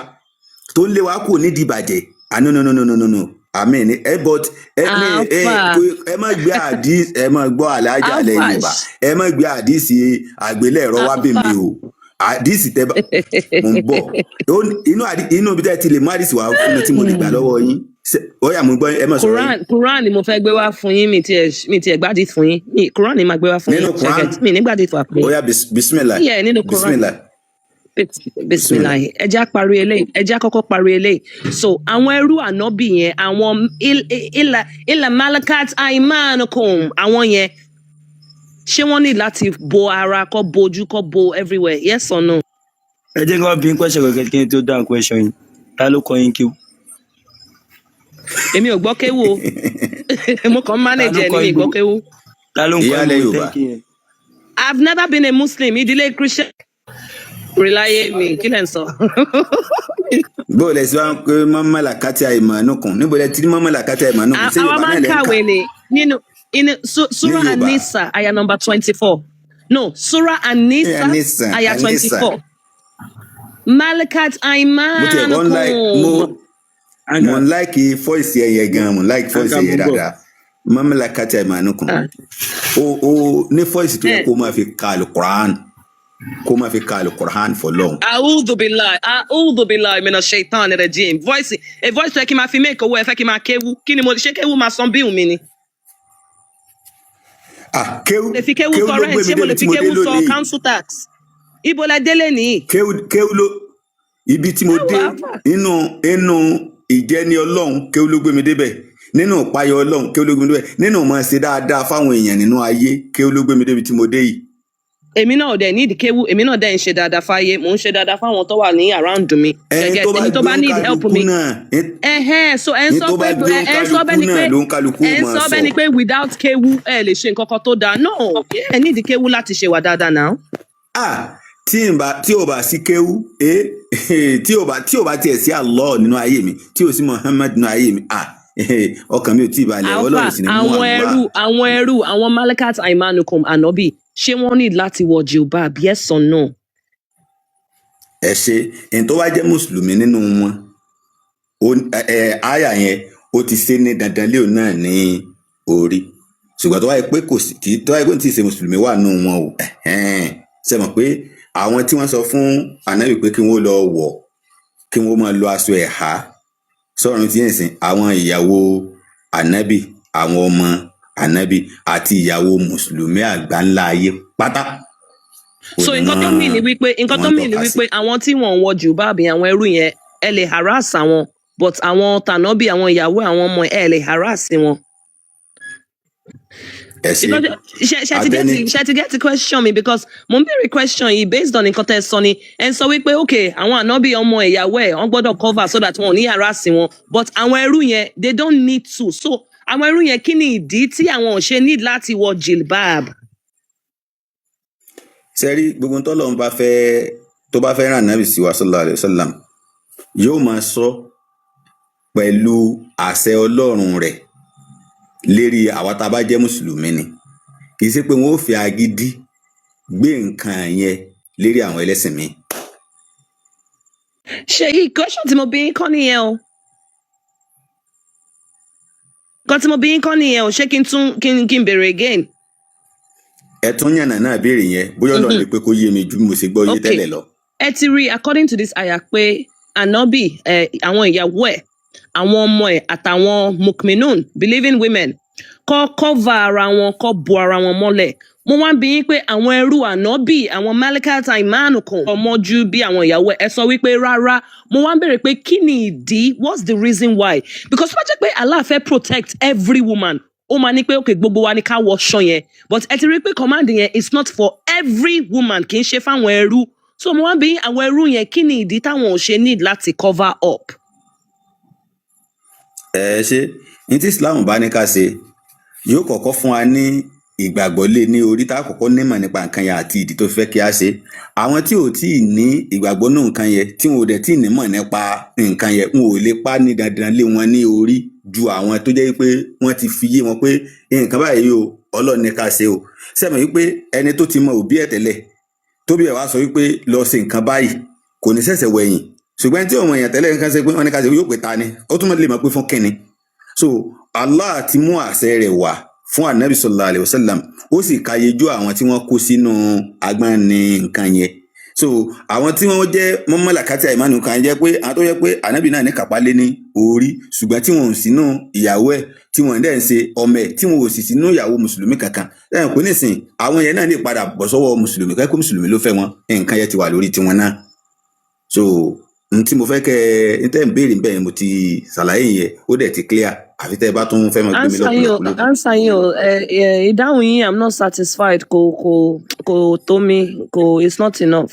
tó ń lé wa kúrò nídìí ìbàjẹ́. Ah, no, no, no, no, no, no, no, àmín ni ẹ, but ẹ ní ẹ Alpha. ẹ má gbé àdí, ẹ má gbọ́ àlàájá ilẹ̀ Alpha. Yorùbá, ẹ má gbé àdísì àgbélẹ̀rọ wá bí mi Alpha. o. Àdísì tẹ bá mò ń bọ̀. Inú ibi tẹ́ ti lè mú àdísì wá fún mi tí mo lè gbà lọ́wọ́ yín. Ó yá, mo gbọ́, ẹ má sọ̀rọ̀ yín. Quran ni mo fẹ́ gbé wá fún yín. Mi tiẹ̀ gbádìí fún yín. Mi Quran ni màá gbé wá fún Nínú yín. Quran? Ṣẹ̀gẹ̀t mi ní gbádìí fún Ó yín. yá, bismillah. Yeah, nínú Quran. Bismillah. Bismillah. Bisimilahi. Ẹ jẹ́ á parí eléyìí, ẹ jẹ́ á kọ́kọ́ parí eléyìí. So àwọn ẹrú ànábì yẹn, àwọn illa malakat aimanukum, àwọn yẹn, ṣé wọ́n ní láti bo ara, kọ́ bojú, kọ́ bo everywhere, yes or no? Ẹ jẹ́ kí wọ́n bí question kankan kí n tó dáhùn question yìí. Ta ló kọ́ yín kéwú? Èmi ò gbọ́ kéwú o, mo kàn ń Ta ló manage ẹ ní kọ́ mi yín gbọ́ gbogbo kéwú. Ta ló ń kọ́ Ìyá yín ilẹ̀ gbogbo Yorùbá. tẹ́ǹkì yẹn? I've never been a Muslim. Ìdílé Christian rí láyé mi. Kí lẹ̀ ń sọ? Bó lẹ sí wa ń pé mọ́mọ́lá kátí àìmọ̀ọ́nùkùn, níbo lẹ ti ní mọ́mọ́lá kátí àìmọ̀ọ́nùkùn? Ṣé Àwa Yorùbá máa náà ń lẹ ń kà? kàwé ni nínú inú Ní Surah Yorùbá. Anisa aya number 24, no, Surah Anisa Anisa. aya twenty Anisa. four malakat Mo tiẹ̀ kọ́ ń like mo aimanukum. Anka. Mo ń like voice ẹ yẹn gan, mo ń like voice Anka, ẹ yẹn mo ń bọ̀. dáadáa. Mọ́mọ́lá kátí àìmọ̀ọ́nùkùn. Ah. O ní voice tó yẹ Eh. kó máa fi ka alukur'an, kó máa fi ka alukur'an fọlọ́hún. A'udhu billahi, a'udhu billahi mina shaitan rajim. Voice, a voice tó yẹ kí n máa fi make owó, ẹ fẹ́ kí n máa kéwú. Kí ni mo ṣe? Kéwú máa san bill mi ni? Ah, kéwú. Lè fi kéwú Kéwú sọ ló rent, gbé mi ṣé mo débi lè tí fi mo dé kéwú sọ lónìí. council tax? Ibo lẹ délé nìyí? Kéwú, kéwú ló ibi tí mo Ẹ dé wò áfà. nínú ìjẹni Ọlọ́run, kéwú ló gbé mi débẹ̀. Nínú ìpayọ Ọlọ́run, kéwú ló gbé mi débẹ̀. Nínú mọ̀ ṣe dáadáa fáwọn èèyàn nínú ayé, kéwú ló gbé mi débi tí mo dé yìí. Èmi náà ò dẹ̀ need kéwú, èmi náà dẹ̀ ń ṣe dáadáa fáyé, mò ń ṣe dáadáa fáwọn tó wà ní around mi. Ẹni Ṣẹ̀gẹ̀ tó bá ẹni tó gbé bá need help òǹkálukú mi. náà Ẹhẹ́n, so ẹ ń ní sọ tó pé bá gbé ẹ ń sọ òǹkálukú bẹ́ẹ̀ ni náà pé ló ń kálukú ẹ ń máa sọ sọ. bẹ́ẹ̀ ni pé without kéwú ẹ lè ṣe nǹkan kan tó dáa. No, ẹ need kéwú láti ṣe wà dáadáa náà. Ah, tí n bá tí ò bá sí kéwú, tí ò bá tiẹ̀ sí Allah nínú ayé mi, tí ò sí Muhammad nínú ayé mi, ah, ọkàn mi ò tí ì balẹ̀. Alpha. Ọlọ́run sì ni mú Àwọn Allah. ẹrú, àwọn ẹrú, àwọn malakat aimanukum anobi, ṣé wọ́n ní láti wọ jilbab, yes or no? Ẹ ṣe, ẹni tó bá jẹ́ mùsùlùmí nínú wọn, ẹ àyà yẹn ó ti ṣe ní dandan léo náà ní orí, ṣùgbọ́n tó wáyé pé kò sí, tí tó wáyé pé tí ì ṣe mùsùlùmí wà nù wọn o, ẹ̀hẹ́n, ṣe mọ̀ pé àwọn tí wọ́n sọ fún ànábì pé kí wọ́n lọ wọ̀, kí wọ́n máa lo aṣọ ẹ̀há sọ̀rọ̀ tí yẹn sìn, àwọn ìyàwó ànábì, àwọn ọmọ ànábì àti ìyàwó mùsùlùmí àgbáńlá ayé pátá So ò ní nǹkan tó wọ́n mean ni wípé, nǹkan tó wọ́n mean ni tọ́ka sí. wípé àwọn tí wọ́n ń wọ jilbab yẹn, àwọn ẹrú yẹn, ẹ lè harass àwọn, but àwọn tànábì, àwọn ìyàwó, àwọn ọmọ, ẹ lè harass wọn. Ẹ ṣe. Ṣe ti get Àtẹni ṣe ti get the question mi? Because mo ń béèrè question yìí based on nǹkan tẹ́ ẹ sọ ni. Ẹ ń sọ wípé okay, àwọn ànábì, ọmọ, ìyàwó ẹ̀, wọ́n gbọ́dọ̀ cover so that wọn ò ní harass wọn, but àwọn ẹrú yẹn, they don't need to. So àwọn ẹrú yẹn, kí ni ìdí tí àwọn ò ṣe need láti wọ jilbab? Sẹ́rí gbogbo tọ́lọ́run bá fẹ́, tó bá fẹ́ rán ànábì sí wa sallallahu alayhi wa sallam, yóò máa sọ pẹ̀lú àṣẹ Ọlọ́run rẹ̀ lérí àwa tá a bá jẹ́ mùsùlùmí ni. Kì í ṣe pé wọ́n ó fi agídí gbé nǹkan yẹn lérí àwọn ẹlẹ́sìn míì. Ṣe yìí, question tí mo bí yín kọ́ nìyẹn o. Nǹkan tí mo bí yín kọ́ nìyẹn o. Ṣé kí n tún kí n béèrè again? Ẹ tún yànnà náà béèrè yẹn, bóyá Ọlọ́run lè pé kó yé mi ju bí mo ṣe gbọ́ yé tẹ́lẹ̀ lọ. Ẹ ti rí, according to this aya, pé anabi ẹ, àwọn ìyàwó ẹ, àwọn ọmọ ẹ àtàwọn mukminun, believing women, kọ́ cover ara wọn, kọ́ bo ara wọn mọ́lẹ̀. Mo wá ń bi yín pé àwọn ẹrú ànábì, àwọn malakat aimanukum, ọmọjú bí àwọn ìyàwó ẹ, ẹ sọ wípé rárá. Mo wá ń béèrè pé kí ni ìdí? What's the reason why? Because tó bá jẹ́ pé Allah fẹ́ protect every woman, ó máa ní pé okay, gbogbo wa ní ká wọṣọ yẹn, but ẹ ti rí pé command yẹn is not for every woman, kì í ṣe fáwọn ẹrú. So mo wá ń bi yín, àwọn ẹrú yẹn, kí ni ìdí táwọn ò ṣe need láti cover up? Ẹ ṣe, ní tí Islam bá ní ká ṣe, yóò kọ́kọ́ fún wa ní Ìgbàgbọ́ lé ní orí tá a kọ́kọ́ nímọ̀ nípa nǹkan yẹn àti ìdí tó fi fẹ́ kí a ṣe. Àwọn tí ò tí ì ní ìgbàgbọ́ nínú nǹkan yẹn, tí wọn ò dẹ̀ tí ì nímọ̀ nípa nǹkan yẹn, wọn ò lè pa ní dandan lé wọn ní orí ju àwọn tó jẹ́ pé wọ́n ti fi yé wọn pé nǹkan báyìí o, Ọlọ́run ní ká ṣe o. Sẹ́mi wípé ẹni tó ti mọ òbí ẹ̀ tẹ́lẹ̀, tóbi ẹ̀ wá sọ wípé lọ ṣe nǹkan báyìí, kò ní ṣẹ̀ṣẹ̀ wẹ̀yìn. Ṣùgbọ́n ẹni tí òun èèyàn tẹ́lẹ̀ nǹkan ṣe pé wọ́n ní ká ṣe, yóò pé ta ni ó tún lè mọ̀ pé fún kínni. So Allah ti mú àṣẹ rẹ̀ wá fún Anabi sallallahu alayhi wa sallam, ó sì kàyéjú àwọn tí wọ́n kó sínú agbọ́n ní nǹkan yẹn. So àwọn tí wọ́n jẹ́ mọ́mọ́làkátì àìmánu kan jẹ́ pé àwọn tó yẹ pé Anabi náà ní kápá lé ní orí, ṣùgbọ́n tí wọn ò sínú ìyàwó ẹ̀, tí wọn dẹ̀ ń ṣe ọmọ ẹ̀, tí wọn ò sì sínú ìyàwó mùsùlùmí kankan lẹ́yìn pé nísìn àwọn yẹn náà lè padà bọ̀ sọ́wọ́ mùsùlùmí, kẹ́kọ̀ọ́ mùsùlùmí ló fẹ́ wọn, nǹkan yẹn ti wà lórí tiwọn náà. So n tí mo fẹ́ kẹ́ ẹ n tẹ́ ń béèrè bẹ́ẹ̀, mo ti ṣàlàyé yẹn, ó dẹ̀ ti clear, àfi tẹ́ ẹ bá tún fẹ́ máa gbé mi Answer yín o. lọ́pọ̀lọpọ̀ lókun. Answer yín o. Ẹ ìdáhùn yín, I'm not satisfied. Kò tó mi, kò, it's not enough.